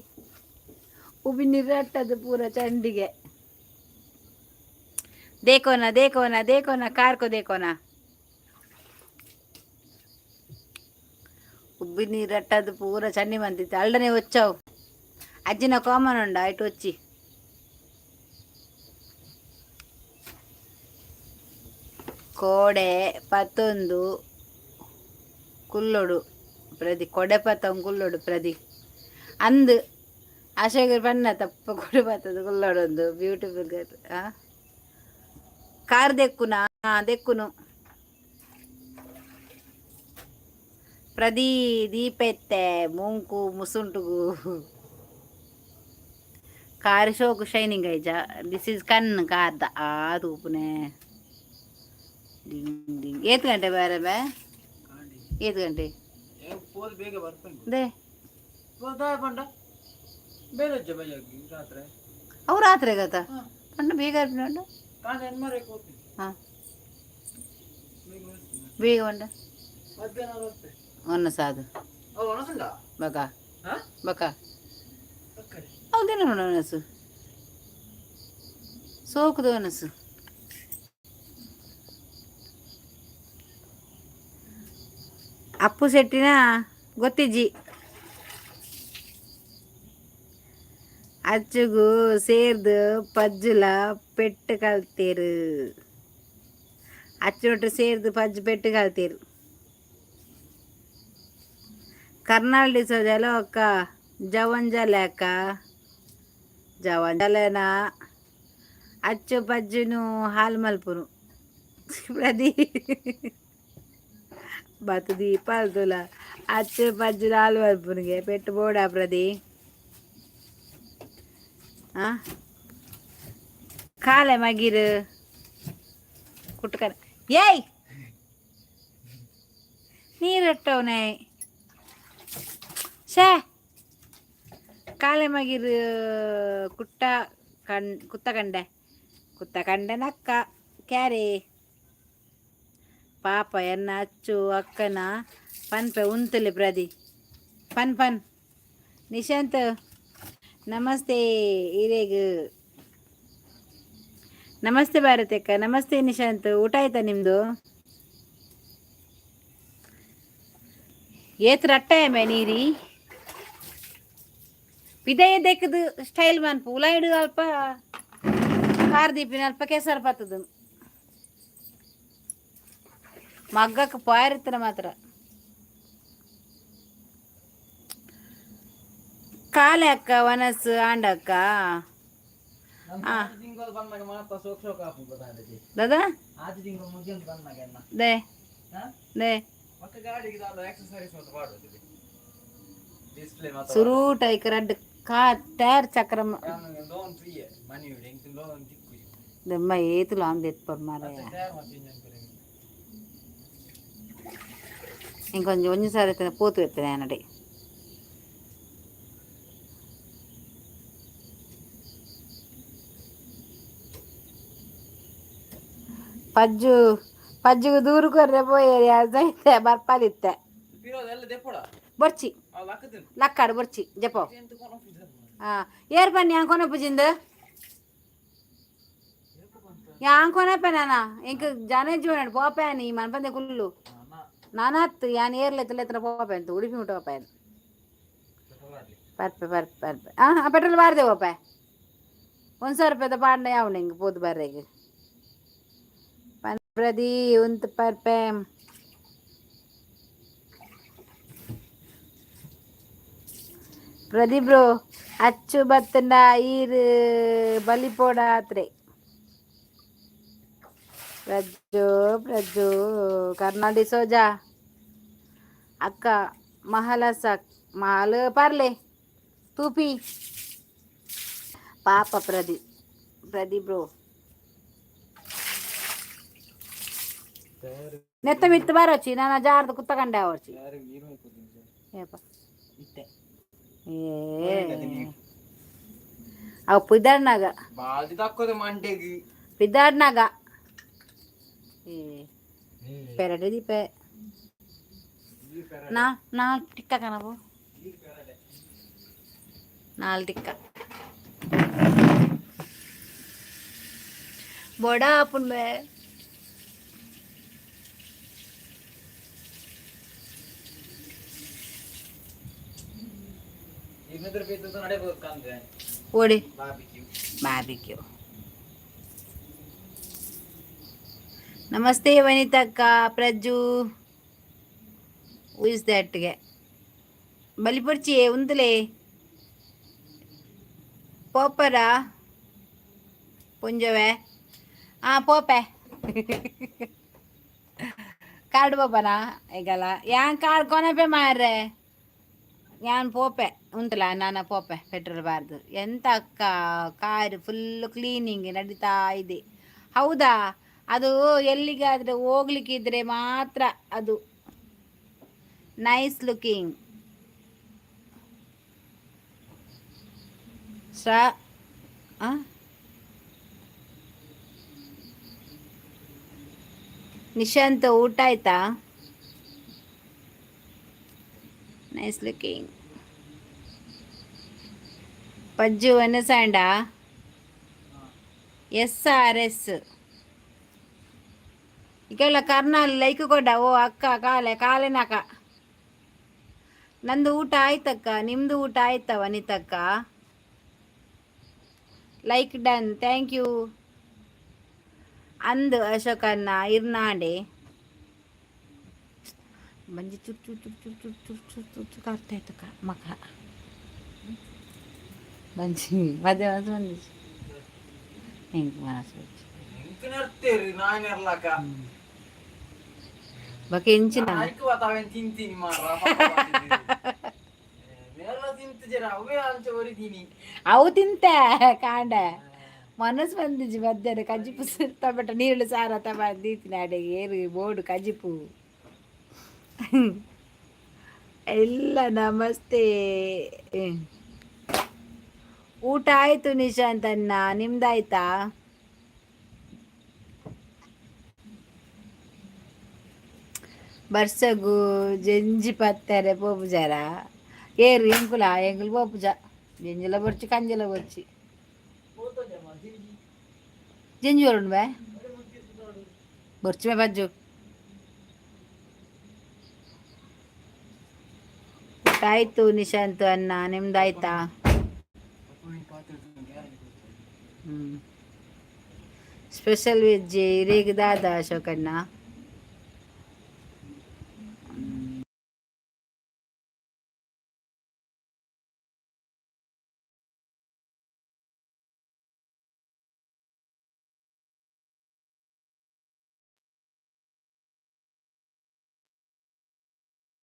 ಉಬ್ಬಿ ನೀರು ರಟ್ಟದು ಪೂರ ಚಂಡಿಗೆ. देखो ना, देखो ना, देखो ना, कार को देखो ना. ಉಬ್ಬಿ ನೀರು ರಟ್ಟದು ಪೂರ ಚಂಡಿ ಬಂದಿತ್ತು. ಅಲ್ಡನೆ వచ్చావు ಅಜ್ಜಿನ ಕಾಮನ್ ಉಂಡ ಇಟ್ಟು వచ్చి. ಕೋಡೆ ಪತ್ತೊಂದು ಕುಲ್ಲೊಡು ಪ್ರತಿ, ಕೊಡೆ ಪತ್ತೊಂದು ಕುಲ್ಲೊಡು ಪ್ರತಿ ಅಂದು ಅಶೋಕ ಬಣ್ಣ ತಪ್ಪ ಕೊಡೆ ಪತ್ತದು ಕುಲ್ಲೊಡೊಂದು. Beautiful girl. ಕಾರ್ ದೆಕ್ಕುನಾ? ದೆಕ್ಕುನು. ಪ್ರದಿ ದೀಪೆತ್ತೆ ಮೂಂಕು ಮುಸುಂಟುಗು ಕಾರ್ ಶೋಕು ಶೈನಿಂಗ್ ಐಜ. This is ಕಣ್ಣು ಕಾರ್ದ ಆ ತೂಪುನೆ. Ding ding. ಏತ್ ಗಂಟೆ ಬೇರೆ ಬೇ? ಏತ್ ಗಂಟೆ? ಪೋದು ಬೇಗ ಬರ್ಪಂಗೆ. They. ಪಂಡ ಬೇರೆ ಬಯ್ಯಾಗಿ ರಾತ್ರಿ. ಅವು ರಾತ್ರಿ ಗತ ಪಂಡ ಬೇಗ ಉಂಡು. ಕಾಂಡೆ ಎನ್ಮರಕ್ಕೆ ಹೋಗ್ತೀನಿ. ಹಾಂ, ಬೇಗ ಉಂಡ. ಮಧ್ಯಾಹ್ನ ಬರ್ತೆ. ಒನ್ನ ಸಾದು. ಅವು ಒಣಸುಂಡ. ಬಕ. ಹಾ. ಬಕ. ಬಕ್ಕಡೆ. ಹೌದೇನು ಒಣಸು ಸೋಕುದ ಒಣಸು. ಅಪ್ಪು ಶೆಟ್ಟಿನ ಗೊತ್ತಿಜ್ಜಿ. ಅಚ್ಚುಗು ಸೇರ್ದು ಪಜ್ಜುಲ ಪೆಟ್ಟು ಕಲ್ತೇರು. ಅಚ್ಚೊಟ್ಟು ಸೇರ್ದು ಪಜ್ಜು ಪೆಟ್ಟು ಕಲ್ತೇರು. ಕರ್ನಾಲ್ ಡಿಸೋಜಲ ಅಕ್ಕ ಜವನ್ ಜಲೆ ಅಕ್ಕ ಜವನ್ ಜಲೆನ ಅಚ್ಚು ಪಜ್ಜುನು ಹಾಲು ಮಲ್ಪುನು. ಪ್ರದಿ ಬತ್ತು ದೀಪ ಅಲ್ದುಲ ಅಚ್ಚು ಪಜ್ಜುನು ಹಾಲು ಮಲ್ಪುನಿಗೆ ಪೆಟ್ಟು ಬೋಡ ಪ್ರದಿ. ಆ ಕಾಲೆ ಮಗಿರು. ಕುಟ್ಟುಕರ ಏಯ್ ನೀರಟ್ಟವನೇ ಶೇ ಕಾಲೆ ಮಗಿರು ಕುಟ್ಟ ಕಣ್ ಕುತ್ತ ಕಂಡೆ ಕುತ್ತ ಕಂಡೆ ನಕ್ಕ ಕ್ಯಾರೆ ಪಾಪ ಎನ್ನ ಅಚ್ಚು ಅಕ್ಕನ ಪನ್ಪೆ ಉಂತಲೆ ಪ್ರದಿ ಪನ್ ಪನ್. ನಿಶಾಂತ್ ನಮಸ್ತೆ. ಹಿರೇಗ್ ನಮಸ್ತೆ. ಭಾರತಕ್ಕ ನಮಸ್ತೆ. ನಿಶಾಂತ್, ಊಟ ಆಯ್ತಾ ನಿಮ್ದು? ಏತ್ ರಟ್ಟೆ ನೀರಿ ಪಿದಯ ದೆಕ್ಕದು ಸ್ಟೈಲ್ ಮನ್ಪು ಉಲಾಯಿಡು ಅಲ್ಪ ಕಾರ್ ದೀಪಿನ ಅಲ್ಪ ಕೆಸರು ಪತ್ತದು ಮಗ್ಗಕ್ಕೆ ಪಾರಿತ್ತನ ಮಾತ್ರ. ಕಾಲೆ ಅಕ್ಕ ವನಸ್ಸು ಆಂಡಕ್ಕ. ತಿಂಗಳು ಬಂದಾಗ ಮಾತ್ರ ಸೋಕ್ ಸೋಕ್ ಆಪುಂಡು ದಾಂಡಜಿ. ದಾದಾ? ಆಜಿ ತಿಂಗಳು ಮುಗಿಯೊಂದು ಬಂದಾಗ ಎನ್ನ they? ಹಾ? They? ಮತ್ತೆ ಗಾಡಿಗೆ ದಾದ ಆಕ್ಸೆಸರೀಸ್ ಮಾತ್ರ ಪಾಡೋದು, ಡಿಸ್ಪ್ಲೇ ಮಾತ್ರ. ಸುರೂಟ ಐಕ್ ರಡ್ಡ್ ಕಾ ಟೈರ್ ಚಕ್ರ. ಲೋನ್ ಫ್ರೀ ಮನಿ ಎಂಕ್ ಲೋನ್ ತಿಕ್ಕುಜಿ. ದೆಮ್ಮ ಏತ್ ಲಾಂಗ್ ದೆತ್ಪರ್ ಮಾರಾಯ. ಟೈರ್ ಮಾತ್ರ ಇಂಜನ್ ಕರೆಗೆ. ಇಂಕೊಂಜಿ ಒಂಜಿ ಸಾರಿ ಇತ್ತಿನ ಪೋತು ಎತ್ತನೆ ಆನಡೆ. ಪಜ್ಜು ಪಜ್ಜುಗು ದೂರು ಕೊರ್ರೆ ಪೋಯೆರ್ ಐತೆ ಬರ್ಪಾದಿತ್ತೆ. ಪಿರೋದ ಎಲ್ಲ ದೆಪ್ಪಡ. ಬೊರ್ಚಿ. ಅವು ಲಕ್ಕದಿನ. ಲಕ್ಕಾಡು ಬೊರ್ಚಿ ಜಪೋ. ಎಂತ ಕೊನೊಪುಜ. ಆ ಏರ್ ಬನ್ನಿ ಯಾನ್ ಕೊನೊಪುಜಿಂದ ಯಾನ್ ಕೊನಪೆ ನಾನ ಎಂಕ್ ಜನ ಜೀವನ ಪೋಪೆ ನೀ ಮನ್ಪಂದೆ ಕುಲ್ಲು. ನಾನಾತ್ ಯಾನ್ ಏರ್ಲೆತ್ತ ಲೆತ್ತನ ಪೋಪೆ ಅಂತ ಉಡುಪಿ ಮುಟ್ಟ ಪೋಪೆ. ಪರ್ಪೆ ಪರ್ಪೆ ಪರ್ಪೆ. ಆ ಪೆಟ್ರೋಲ್ ಬಾರ್ದೆ ಪೋಪೆ. ಒಂದು ಸಾವಿರ ರೂಪಾಯಿದ ಪಾಡ್ನ ಯಾವಣ ಹಿಂಗೆ ಪೋದು ಬರ್ರೆಗ್ ಪ್ರದಿ ಉಂತು ಪರ್ಪೆ. ಪ್ರದೀಪ್ ಬ್ರೋ, ಅಚ್ಚು ಬತ್ತಂಡ ಈರ್ ಬಲಿಪೋಡಾತ್ರೆ. ಪ್ರಜ್ಜು ಪ್ರಜ್ಜು ಕರ್ನಾಡಿ ಸೋಜಾ ಅಕ್ಕ ಮಹಲಸ ಮಹಲ್ ಪರ್ಲೆ ತೂಪಿ ಪಾಪ ಪ್ರದೀಪ್. ಪ್ರದೀಪ್ ಬ್ರೋ, ನೆತ್ತ ಮಿತ್ತು ಬರೋಚಿ ನಾನು ಜಾರ್ದು ಕುತ್ತಕಂಡೆ ಅವರ್ಚಿ. ಏಪ? ಇತ್ತೆ. ಏ ಅವು ಪಿದಾಡ್ನಾಗ. ಬಾಲ್ದಿ ತಕ್ಕೋದೆ ಮಂಡೆಗ್. ಪಿದಾಡ್ನಾಗ ಏ ಪೆರಡೆ ದೀಪೆ ನಾ ನಾಲ್ ಟಿಕ್ಕ ಕನವು ನಾಲ್ ಟಿಕ್ಕ ಬೊಡ ಆಪುಂಡ್ ಬೇ. ಇನ್ನಿದ್ರ ಬೇತು ನಡೆಬೇಕಂದ್ರೆ. ಓಡಿ. ಬಾರ್ಬಿಕ್ಯೂ. ಬಾರ್ಬಿಕ್ಯೂ. ನಮಸ್ತೆ ವನಿತಕ್ಕ. ಪ್ರಜ್ಜು is ದಟ್ಗೆ ಬಲಿಪೊರ್ಚಿ ಉಂತುಲೆ ಪೋಪರ ಪುಂಜವೆ. ಆ ಪೋಪೆ ಕಾರ್ಡ್ ಪೋಪನಾ ಈಗಲ್ಲ ಯಾನ್ ಕಾರ್ಡ್ ಕೊನಪೆ ಮಾರ್ರೆ. ಯಾನ್ ಪೋಪೆ ಉಂತುಲ ನಾನ ಪೋಪೆ ಪೆಟ್ರೋಲ್ ಬಾರ್ದು. ಎಂತ ಅಕ್ಕ ಕಾರ್ ಫುಲ್ ಕ್ಲೀನಿಂಗ್ ನಡೀತಾ ಇದೆ. ಹೌದಾ? ಅದು ಎಲ್ಲಿಗಾದರೆ ಹೋಗ್ಲಿಕ್ಕಿದ್ರೆ ಮಾತ್ರ ಅದು ನೈಸ್ ಲುಕಿಂಗ್. ಸ ಆ? ನಿಶಾಂತ್, ಊಟ ಆಯ್ತಾ? ನೈಸ್ ಲುಕಿಂಗ್ ಪಜ್ಜು ವನಸಾಂಡ ಎಸ್ ಆರ್ ಎಸ್ ಈಗೆಲ್ಲ ಕರ್ನಾಲ್ ಲೈಕ್ ಕೊಡ. ಓ ಅಕ್ಕ ಕಾಲೆ ಕಾಲೆನಕ. ನಂದು ಊಟ ಆಯ್ತಕ್ಕ, ನಿಮ್ದು ಊಟ ಆಯ್ತಾ ವನಿತಕ್ಕ? Like done, thank you. ಅಂದು ಅಶೋಕನ್ನ ಇರ್ನಾಂಡೆ ಬಂಜಿ ಚುರ್ ಚುರ್ ಚುರ್ ಚುರ್ ಚುರ್ ಚುರ್ ಚುರ್ ಚುರ್ ಚುರ್ ಅರ್ಥ ಆಯ್ತಕ್ಕ ಮಕ ಬಂಜಿ ಮಧ್ಯ ಮನಸ್ಸು ಬಂದಿச்சு ಹಿಂಗೆ ಮನಸ್ಸು ಬಂಚಿ. ಎಂಕ್ ನರ್ತೇರಿ ನಾನ್ ಇರ್ಲಕ. ಬೊಕ ಎಂಚಿನ? ಐಕ್ ತಾವೇನ್ ತಿಂತೀನಿ ಮಾರ ಮೇಲ ತಿಂತಿಜರ ಅವೇ ಅಂಚ ಒರಿದೀನಿ. ಅವು ತಿಂತೆ ಕಾಂಡೆ. ಮನಸ್ಸು ಬಂದಿಜಿ ಮಧ್ಯಾಹ್ನ ಕಜಿಪು ಟೊಮೆಟೊ ನೀರುಳ್ಳಿ ಸಾರ ತಮ್ಮ ದೀತಿನ ಅಡೆಗೆ ಏರು ಬೋಡು ಕಜಿಪು. ಎಲ್ಲ ನಮಸ್ತೆ. ಊಟ ಆಯ್ತು ನಿಶಾಂತ್ ಅಣ್ಣ, ನಿಮ್ದಾಯ್ತಾ? ಬರ್ಸಗು ಜಂಜಿ ಪತ್ತಾರೆ ಪೋಪುಜಾರ ಏರು ಎಂಕುಲ ಎಂಕುಲು ಪೋಪುಜ, ಜಂಜಿಲ ಬೊರ್ಚಿ ಕಂಜಿಲ ಬೊರ್ಚಿ. ಜಂಜಿ ಬರುಂಡು ಬೇ ಬೊರ್ಚಿ ಮೇ ಬಜ್ಜು. ಊಟ ಆಯ್ತು ನಿಶಾಂತ್ ಅಣ್ಣ, ನಿಮ್ದಾಯ್ತಾ? ಸ್ಪೆಷಲ್ ವೆಜ್ ಇರೇಗ್ ದಾದ ಅಶೋಕಣ್ಣ?